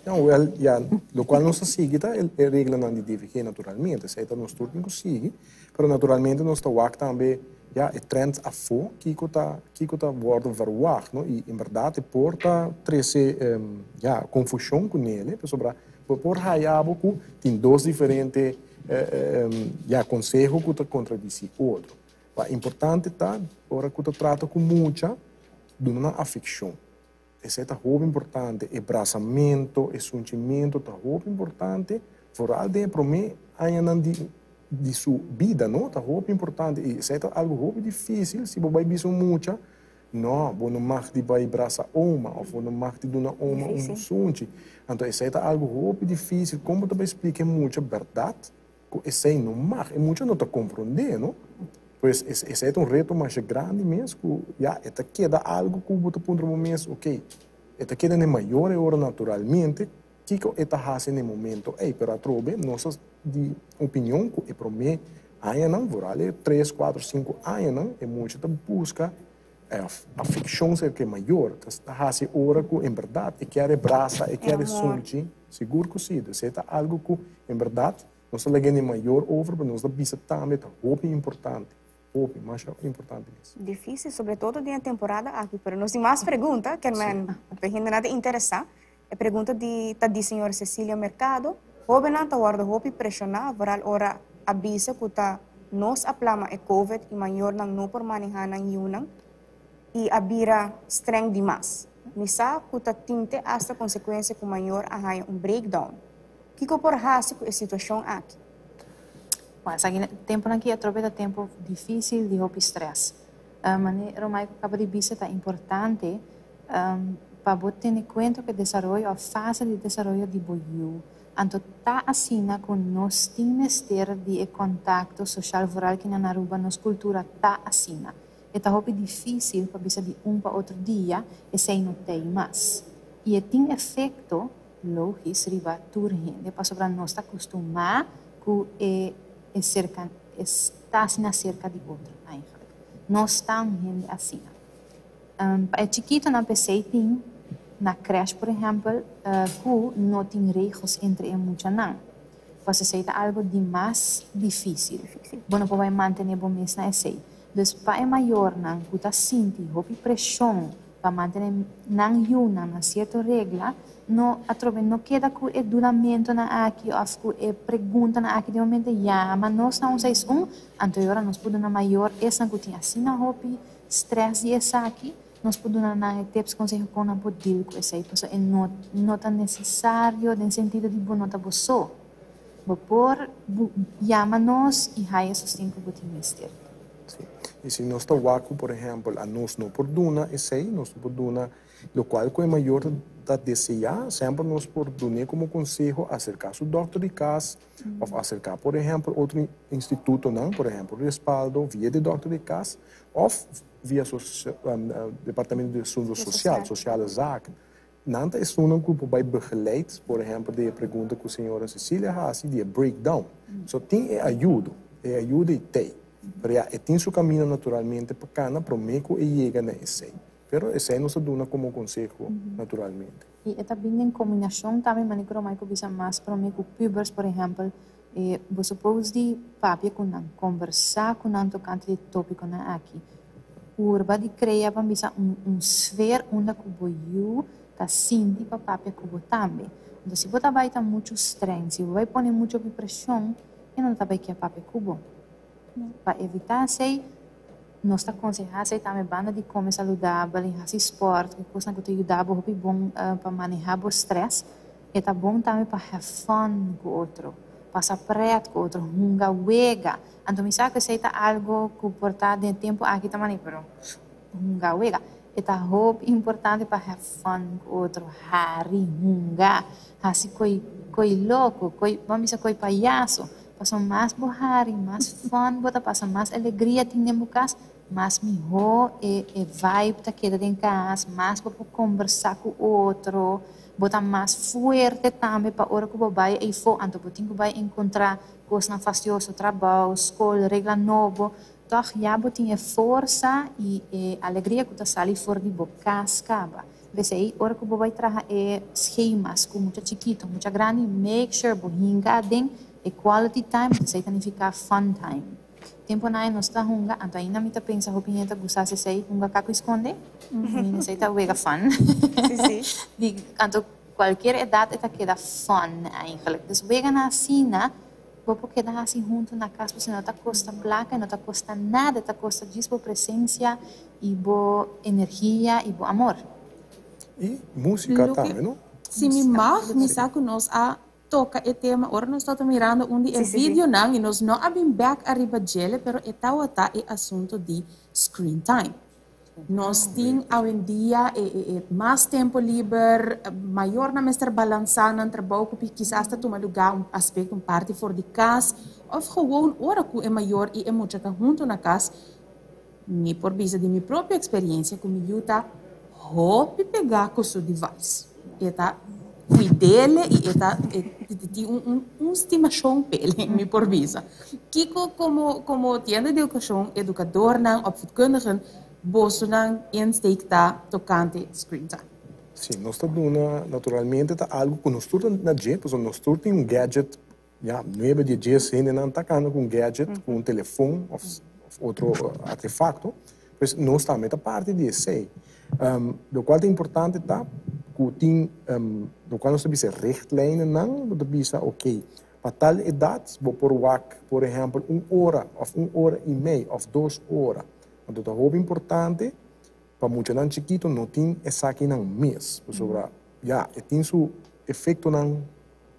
No, wèl, ya, lokual nos ta sigui ta e reglanan di DVG naturalmente, esei ta nos tur tin ku sigui, pero naturalmente nos ta wak tambe ya e trends afó, kiko ta kiko ta wòrdu verwagt, no, i en bèrdat e por ta trese ya konfushon ku nele, pasobra Bo por haya bo ku tin dos diferente ya konseho ku ta kontradisí otro. Pa importante ta ora ku ta trata ku mucha, duna nan afekshon. Esei ta hopi importante, e brasamento, e sunchimentu ta hopi importante, foral den e promé añanan di di su bida no, ta hopi importante i esei ta algu hopi difísil si bo bai bisa un mucha No, bo no mag di bai brasa oma of bo no mag di duna oma un sunchi. Anto esei ta algu hopi dificil. Con bo ta bai splica e mucha berdad cu esei no mag? E mucha no ta comprende, no? Pues esei ta un reto masha grandi mes cu ya e ta keda algu cu bo ta puntra bo mes, ok, e ta keda n'e mayor e ora naturalmente, kico e ta haci n'e momento ei? Pero atrobe nos ta di opinion cu e prome añanan, vooral e tres, cuatro, cinco añanan, e mucha ta busca afeccion cerca e mayor. Ta haci ora cu en berdad e kier e brasa, e kier e sunchi, sigur cu si. Dus e ta algo cu en berdad nos ta laga n'e mayor over, pero nos ta bisa tambe ta hopi importante, hopi, masha importante mes. Dificil, sobre todo den e temporada aki, pero nos tin mas pregunta, kermen hendenan ta interesa. E pregunta di ta di señora Cecilia Mercado, Hobennan ta wordo hopi presiona vooral ora a bisa cu ta nos a plama e covid y mayornan no por maneha nan yiunan y a bira streng dimas. Mi sa cu ta tin te hasta consecuencia cu mayor a haya un breakdown. Kico por haci cu e situacion aki? Bueno, esaki temponan aki atrobe ta tempo dificil di hopi stress. Manera Romaico caba di bisa ta importante pa bo tene cuenta cu e desaroyo of fase di desaroyo di bo yu. Anto ta asina cu nos tin mester di e contacto social vooral ki na Aruba nos cultura ta asina. E ta hopi dificil pa bisa di un pa otro dia esey no tey mas. Y e tin efecto logisch riba tur hende pasobra nos ta custuma cu e e cerca e sta asina cerca di otro eigenlijk. Nos ta un hende asina. Pa e chikitonan p'esey tin na crèche por ehempel cu no tin regels entre e muchanan. Pas esey ta algo di mas dificil. Bo no por bay mantene bo mes na esey. Dus pa e mayornan cu ta sinti hopi presion pa mantene nan yunan na cierto regla, no atrobe no keda cu e dudamentonan aki of cu e preguntanan aki den momento yama nos na 161, anto e ora nos por duna mayor esnan cu tin asina hopi stress di esaki, nos por duna nan e tips, conseho con nan por deal cu esey, pasobra e no no ta necesario den sentido di bo no ta bo so. Bo por yama nos y haya sosten cu bo tin mester. Sí. Y si nos ta wak cu, por ehempel, anos no por duna esey, nos no por duna locual cu e mayor ta desea, semper nos por dun'e como conseho acerca su dokter di cas, of acerca, por ehempel, otro institutonan, por ehempel, Respaldo, via di dokter di cas, of via Departamento di Asunto Social, Sociale Zaken. Nan ta esunnan ku por bai begeleid, por ehempel di e pregunta ku señora Cecilia hasi di e breakdown. So tin e ayudo, e ayudo ei tei. Pero ya, e tin su camino naturalmente pa cana prome ku e yega na esei. Pero esei nos ta duna como conseho naturalmente. I e ta bin den combinacion tambe, manera ku Romaico bisa mas prome ku pubers, por ehempel, e bo suppose di papia ku nan, conversa ku nan tocante di topiconan aki. Purba di crea pa bisa un un sfeer unda cu bo yu ta sinti pa papia cu bo tambe. Enton si bo ta bay ta mucho streng, si bo bay pone mucho hopi presion, e no ta bay kier papia cu bo. Pa evita esey, nos ta conseha esey tambe banda di come saludabel y haci sport, cu cosnan cu ta yuda bo hopi bon pa maneha bo stress, E ta bon tambe pa have fun ku otro, pasa pret ku otro, hunga wega. Anto mi sa ku esei ta algo ku por ta den e tempu aki ta mane, pero hunga wega. E ta hopi importante pa have fun ku otro, hari, hunga, hasi koi koi loko, koi, bo a bisa koi payaso. Pasobra mas bo hari, mas fun bo ta pasa, mas alegria tin den bo kas, mas mihó e e vibe ta keda den kas, mas bo por kombersá ku otro. Bo ta mas fuerte tambe pa ora ku bo bai eifó, anto bo tin ku bai enkontrá kosnan fastioso, trabou, skol, regla nobo. Tòg ya bo tin e forsa i e alegria ku ta sali for di bo kas kaba. P'esei, ora ku bo bai traha e schemas ku mucha chikitu, mucha grandi, make sure bo hinka aden e quality time, esei ta nifiká fun time. Temponan nos ta hunga, anto ainda mi ta pensa hopi hende ta gusta hasi esei, hunga kaku i skonde. Mi esei ta wega fun. Di anto kualkier edat e ta keda fun eigenlijk. Dus weganan asina bo por keda hasi huntu na kas pasobra no ta kosta plaka i no ta kosta nada, e ta kosta djis bo presensia i bo energia i bo amor. I musika tambe no? Si mi mag, mi sa ku nos a toca e tema ora nos tabata mirando un di e videonan y nos no a bin bek ariba djele pero e tawata e asunto di screen time. Nos tin awendia e e e mas tempo liber, mayornan mester balansa nan trabou cu kisas ta tuma lugar un aspecto un parti for di cas of gewoon ora cu e mayor y e mucha ta hunto na cas. Mi por bisa di mi propio experiencia cu mi yu ta hopi pega cu su device. E ta cuidele y e ta e tin un un un stimacion p'ele, mi por bisa. Kico como como tienda di educacion, educadornan, opvoedkundigen, bosonan insteek ta tocante screen time? Si, nos ta duna, naturalmente ta algo cu nos tur ta na dje, pasobra nos tur tin un gadget. Ya, nuebe di e djes hendenan ta kanda ku un gadget, ku un telefon òf otro artefakto. Pues nos tambe ta parti di esei. Lokual ta importante ta ku tin lokual nos ta bisa richtlijnennan ku ta bisa oke, pa tal edat bo por wak por ehèmpel un ora òf un ora i mei òf dos ora. Anto ta hopi importante pa muchanan chikito no tin esakinan mes, pasobra ya e tin su efektonan.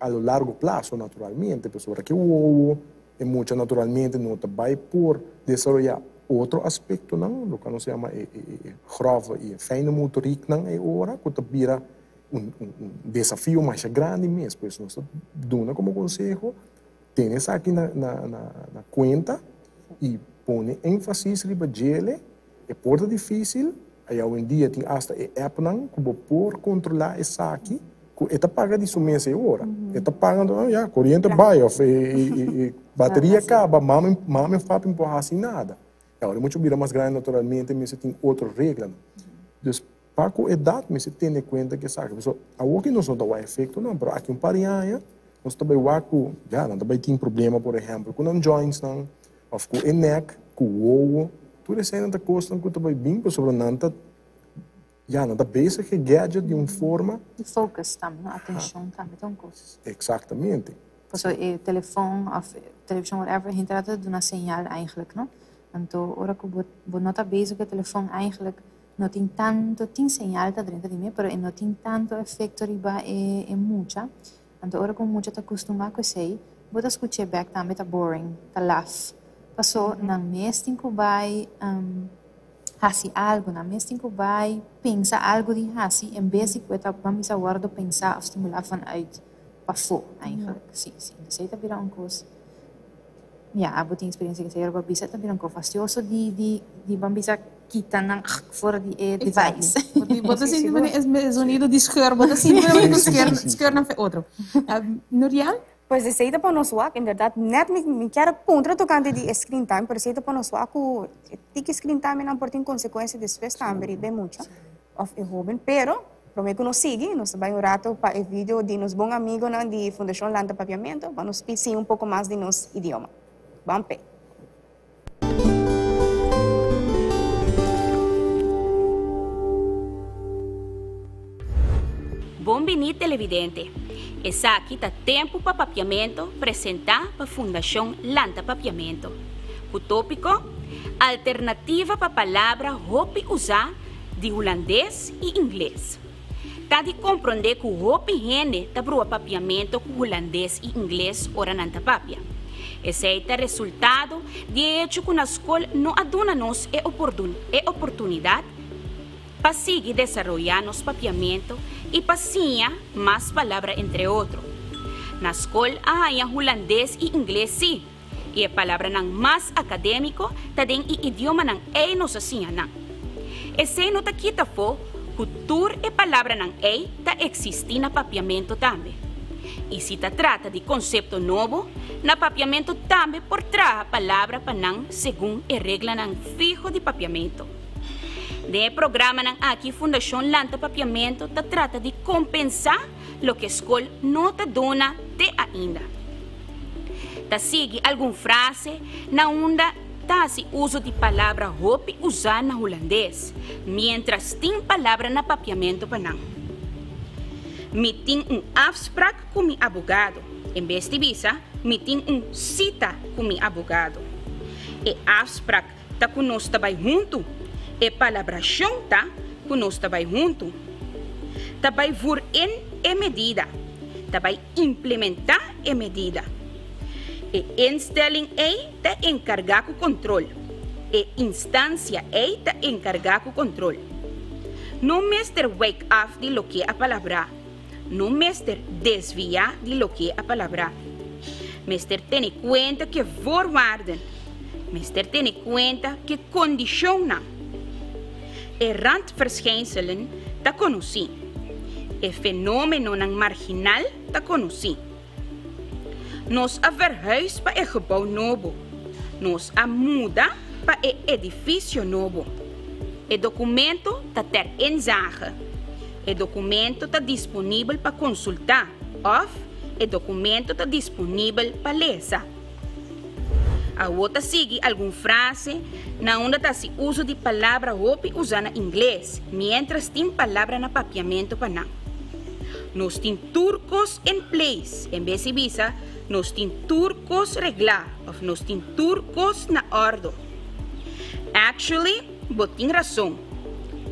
A lo largo plaso naturalmente, pasobra ke wowo E mucha naturalmente no ta bai por desaroyá otro aspektonan, loke nos yama e e grove i e fijne motorieknan e ora ku ta bira un un desafio masha grandi mes. Pues nos ta duna komo konseho tene esaki na na na kuenta i pone énfasis riba djele. E por ta difísil, i awendia tin asta e appnan ku bo por kontrolá esaki, ku e ta paga di su mes e ora. E ta paga, anto ya, koriente bai òf e bateria kaba, mama mama i papi no por hasi nada. I awor e mucha bira mas grandi naturalmente mester tin otro reglanan. Dus pa ku edat mester tene kuenta ku esaki. Pasobra awor ki nos no ta wak efektonan, pero aki un par di aña nos ta bai wak ku ya nan ta bai tin problema por ehèmpel ku nan jointsnan òf ku e nèk, ku wowo. Tur eseinan ta kosnan ku ta bai bin pasobra nan ta Ya, nan ta bezig e gadget di un forma. Di focus tambe, no? Atencion tambe ta un cos. Exactamente. Pasobra e telefon of television whatever, henter a ta duna señal eigenlijk, no? Anto ora cu bo bo no ta bezig cu e telefon eigenlijk no tin tanto, tin señal ta drenta di mi, pero e no tin tanto efecto riba e e mucha. Anto ora cu un mucha ta custuma cu esey, bo ta scuch'e bek tambe ta boring, ta laf. Paso nan mes tin cu bay. Hasi algu, nan mes tin ku bai pensa algu di hasi en bes di ku e ta ban bisa wòrdu pensá òf stimulá vanuit pafó eigenlijk. Sí, sí. Entonces ei ta bira un kos, ya, abo tin eksperensia ku esei, ora bo a bisa e ta bira un kos fastioso di di di ban bisa kita nan for di e device. Bo ta sinti manera e zonido di scheur, bo ta sinti manera ku scheur nan fe otro. Nuriel? Pues esei ta pa nos wak, en berdad net mi mi kier a puntra tocante di e screen time, pero esei ta pa nos wak cu e tiki screen time nan por tin consecuencia despues tambe riba e mucha of e hoben, pero prome cu nos sigui nos ta bay un rato pa e video di nos bon amigonan di Fundacion Lanta Papiamento pa nos siña un poco mas di nos idioma. Ban p'e. Bon bini televidente. Esaki ta Tempu pa Papiamento presentá pa Fundashon Lanta Papiamento. Ku tópiko, Alternativa pa palabra hopi usá di hulandes i ingles. Ta di komprondé ku hopi hende ta brua papiamentu ku hulandes i ingles ora nan ta papia. Esei ta resultado di e hecho ku na skol no a duna nos e e oportunidat pa sigui desaroyá nos papiamentu i pa siña mas palabra entre otro. Na skol a haña hulandes i ingles sí, i e palabranan mas akadémiko ta den e idiomanan ei nos a siña nan. Esei no ta kita afó ku tur e palabranan ei ta eksistí na papiamentu tambe. I si ta trata di konsepto nobo, na papiamentu tambe por traha palabra pa nan segun e reglanan fiho di papiamentu. Den e programanan aki Fundashon Lanta Papiamentu ta trata di kompensá loke skol no ta duna te ainda. Ta sigui algun frase na unda ta hasi uso di palabra hopi usá na hulandes, miéntras tin palabra na papiamentu pa nan. Mi tin un afsprak ku mi abogado, en bes di bisa mi tin un sita ku mi abogado. E afsprak ta ku nos ta bai huntu, e palabrashon ta ku nos ta bai huntu. Ta bai vur in e medida, ta bai implementá e medida. E instelling ei ta enkargá ku kontrol. E instansia ei ta enkargá ku kontrol. No mester wijk af di loke a palabrá. No mester desviá di loke a palabrá. Mester tene kuenta ku e voorwaarden. Mester tene kuenta ku e kondishonnan. E randverschijnselen ta konosí. E fenómenonan marginal ta konosí. Nos a verhuis pa e gebou nobo. Nos a muda pa e edifisio nobo. E dokumento ta ter inzage. E dokumento ta disponibel pa konsultá òf e dokumento ta disponibel pa lesa. Awor ta sigui algun frase na unda ta hasi uso di palabra hopi usá na ingles, miéntras tin palabra na papiamentu pa nan. Nos tin tur kos en place, en bes di bisa nos tin tur kos reglá òf nos tin tur kos na òrdu. Actually, bo tin rason.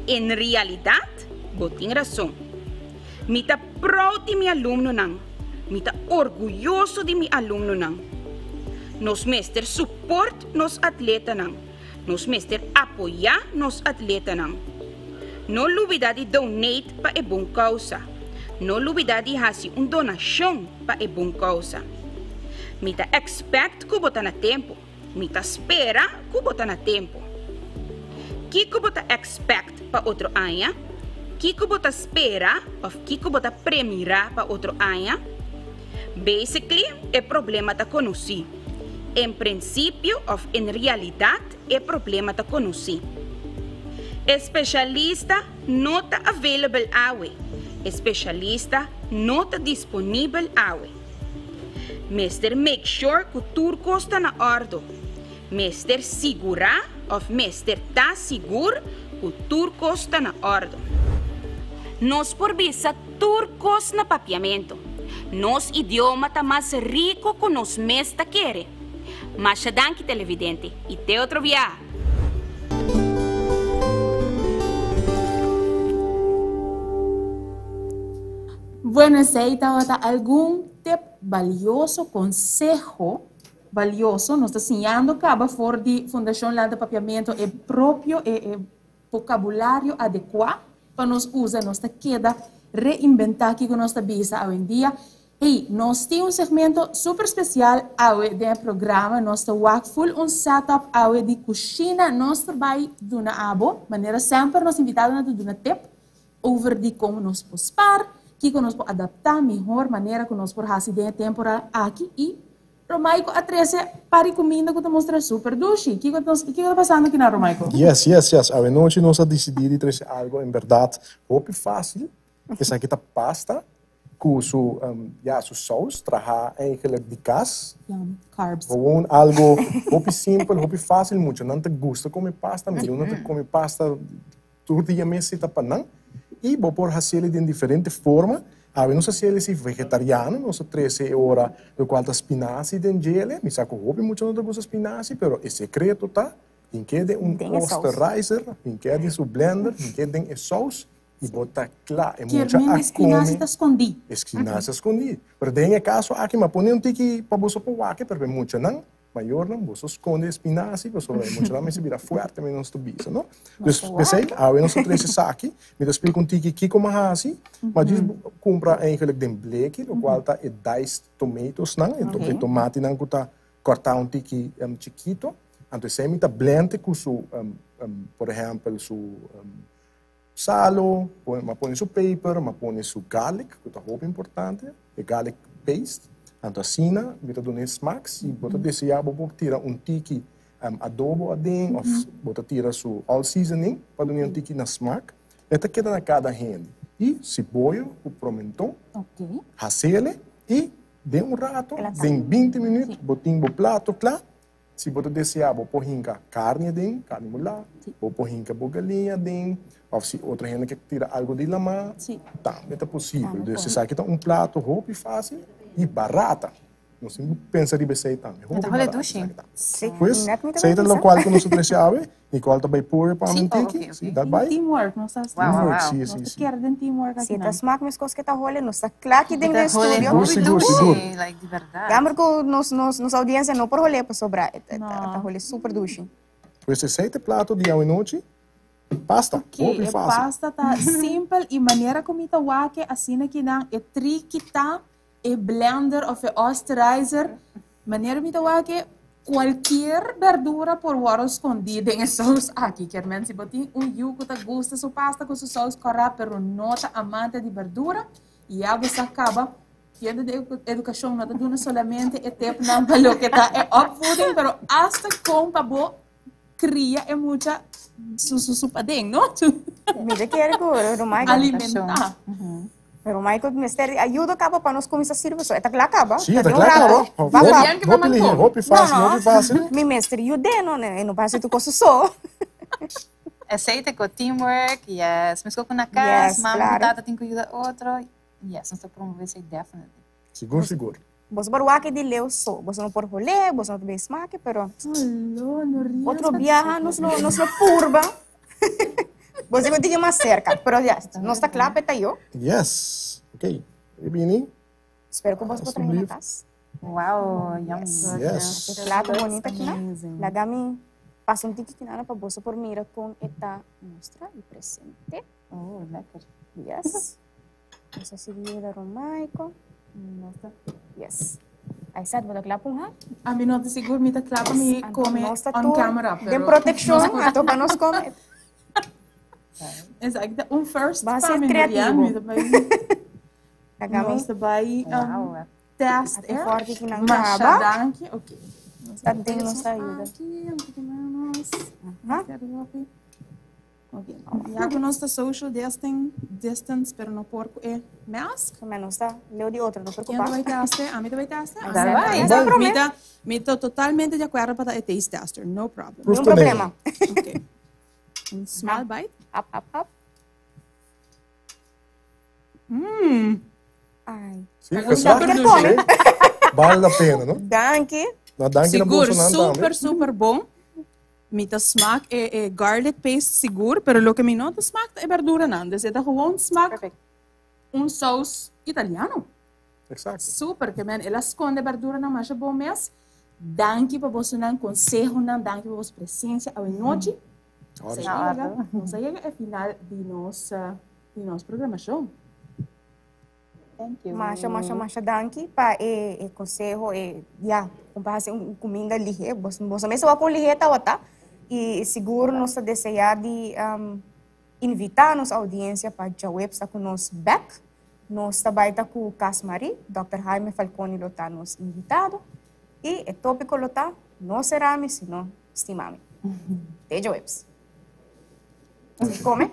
En realidat, bo tin rason. Mi ta proud di mi alumnonan. Mi ta orguyoso di mi alumnonan. Nos mester support nos atletanan. Nos mester apoyá nos atletanan. No lubidá di donate pa e bon kousa. No lubidá di hasi un donashon pa e bon kousa. Mi ta expect ku bo ta na tempu. Mi ta spera ku bo ta na tempu. Kiko bo ta expect pa otro aña? Kiko bo ta spera òf kiko bo ta premirá pa otro aña? Basically, e problema ta konosí. En prinsipio òf en realidat e problema ta konosí. E speshalista no ta available awe. E speshalista no ta disponibel awe. Mester make sure ku tur kos ta na òrdu. Mester sigurá òf mester ta sigur ku tur kos ta na òrdu. Nos por bisa tur kos na papiamentu. Nos idioma ta mas riku ku nos mes ta kere. Masha danki televidente i te otro biaha! Bueno esei tabata algun tip balioso, conseho balioso. Nos ta siñando caba for di Fundacion Lanta Papiamento e propio e e vocabulario adecua pa nos usa. Nos ta keda reinventa kico nos ta bisa awendia. Hey, nos tin un segmento super special awe den e programa. Nos ta wak full un setup awe di cushina. Nos ta bay duna abo, manera semper nos invitadonan ta duna tip over di con nos por spaar, kico nos por adapta mihor manera cu nos por haci den e tempora aki y Romaico a trece par di cuminda cu ta mustra super dushi. Kico nos, kico ta pasando aki na Romaico? Yes, yes, yes. Awenochi nos a dicidi di trece algo en berdad hopi facil. Esaki ta pasta cu su, ya, su saus traha eigenlijk di cas. Yum, carbs. Gewoon algo hopi simpel, hopi facil. Muchanan ta gusta come pasta, mi yiunan ta come pasta Tur dia mes si ta pa nan y bo por haciele den diferente forma. Awe nos haciele si vegetariano, nos a trece e ora locual ta spinazi den djele. Mi sa cu hopi mucha no ta gusta spinazi, pero e secreto ta hink'e den un osterizer, hink'e den su blender, hink'e den e saus y bo ta cla. E mucha a come. Spinazi ta scondi. E spinazi ta scondi. Pero den e caso aki mi a pone un tiki pa boso por wak, pero e muchanan Mayornan, boso skonde e spinazi pasobra e muchanan mester bira fuerte mi nos ta bisa, no? Dus p'esei awe nos ta trese esaki, mi ta splika un tiki kiko mi a hasi, ma djis kumpra eigenlijk den bleki, lokual ta e diced tomatoesnan, e tomatinan ku ta kòrtá un tiki chikito, anto esei mi ta blend ku su, por ehèmpel, su salo, mi a pone su peper, mi a pone su garlic, ku ta hopi importante, e garlic paste. Anto asina mi ta duna e smak. Si bo ta deseá bo por tira un tiki adobo aden òf bo ta tira su all seasoning pa duna un tiki na smak. E ta keda na kada hende. I siboyo ku promenton, hasele i den un rato, den binti minüt bo tin bo plato kla. Si bo ta deseá bo por hinka karni aden, karni mulá, bo por hinka bo galiña aden, òf si otro hende ke tira algu di lamá, tambe ta posibel. Dus esaki ta un plato hopi fásil i barata. Nos tin ku pensa riba esei tambe. Hopi barata esaki ta. Pues, esei ta lokual ku nos ta trese awe. Nicole ta bai puri pa mi un tiki. Si, dat bai. Teamwork, nos ta Teamwork, si, si, si. Nos ta kere den teamwork aki Si, ta smaak meskos ke ta hole, nos ta kla aki den den studio. Sigur, sigur, sigur. Like, di berdad. Jammer ku nos, nos, nos audiencia no por hole pasobra e ta hole super dushi. Pues esei ta e plato di awenochi. Pasta, hopi E fácil. pasta ta simpel i manera ku mi ta wak e asina ki nan e triki ta e blender of e osterizer, manera mi ta wak e cualkier berdura por wòrdu skondí den e sous aki. Kier men si bo tin un yu ku ta gusta su pasta ku su sous kòrá pero no ta amante di berdura, ya bo sa kaba. Tienda di edukashon no ta duna solamente e tepnan pa loke ta e opvoeding, pero asta kon pa bo kria e mucha su su su paden, no? Mi ta kere ku Romaico Alimentá. Romaico mester di ayuda kaba pa nos kuminsá sirbi so. E ta kla kaba. Sí, e ta kla kaba. Ba ba. Hopi lihe, hopi fásil, hopi fásil. Mi mester yud'é, no, e no por hasi tur kos su so. Esei ta ku teamwork, yes. Meskos ku na kas, mama ku tata tin ku yuda otro. Yes, nos ta promove esei definitely. Sigur, sigur. Boso por wak di leu so. Boso no por holé, boso no ta bin smake, pero otro biaha nos lo, nos lo purba. Boso tin ku mas serka, pero ya, nos ta kla pa e tayo. Yes, ok. E bini. Spero ku boso por traha na kas. Wow, yummy. Yes. E plato bonita aki nan. Laga mi pasa un tiki kinana pa boso por mira con e ta mustra y presente. Oh, lekker. Yes. Nos a sigui yuda Romaico. Yes. Ahí está, bo ta kla pa un ha? Ami no ta sigur mi ta kla pa mi come on camera. Den proteccion, anto pa nos come. Exacto, un first Ba pa ser mi, creativo. Miriam, mi ta bai. Laga mi. Nos ta bai test Ate forte ki nan Masha kaba. danki. Ok. Ta den nos ta ayuda. Aki, un poquito menos. Ok. Ya ku nos ta social distance, pero no por ku e mask. Maar nos ta leu di otro, no Ken preocupa. ta bai teste? Ami ta bai teste? Dale bai. Ami Dale bai. mi ta totalmente di acuerdo pa ta e taste tester, no problem. Ni un problema. Ok. Un small bite. Hap, hap, hap. Ai. Sí, Super geslaagd. dushi. Sí. Vale la pena, no? Danki. Nou, danki na Sigur, boso nan tambe. super, super bon. Mi ta smaak e garlic paste sigur, pero loke mi no ta smaak ta e berduranan. Dus e ta gewoon smaak Perfect. un saus italiano. Exacto. Super, ke men el a skonde berduranan masha bon mes. Danki pa bosonan konsehonan, danki pa boso presensia awe nochi. Ora. Nos a yega e final di nos programashon. Thank you. Masha, masha, masha danki pa e conseho, e, ya, con pa haci un cuminda lihe. Bos, bos mes wak con lihe tawata. Y sigur nos ta desea di invita nos audiencia pa djaweps ta cu nos bek. Nos ta bay ta cu Cas Marie, Dòkter Jaime Falconi lo ta nos invitado. Y e topico lo ta, No será mi sino stima mi. Te djaweps. Come.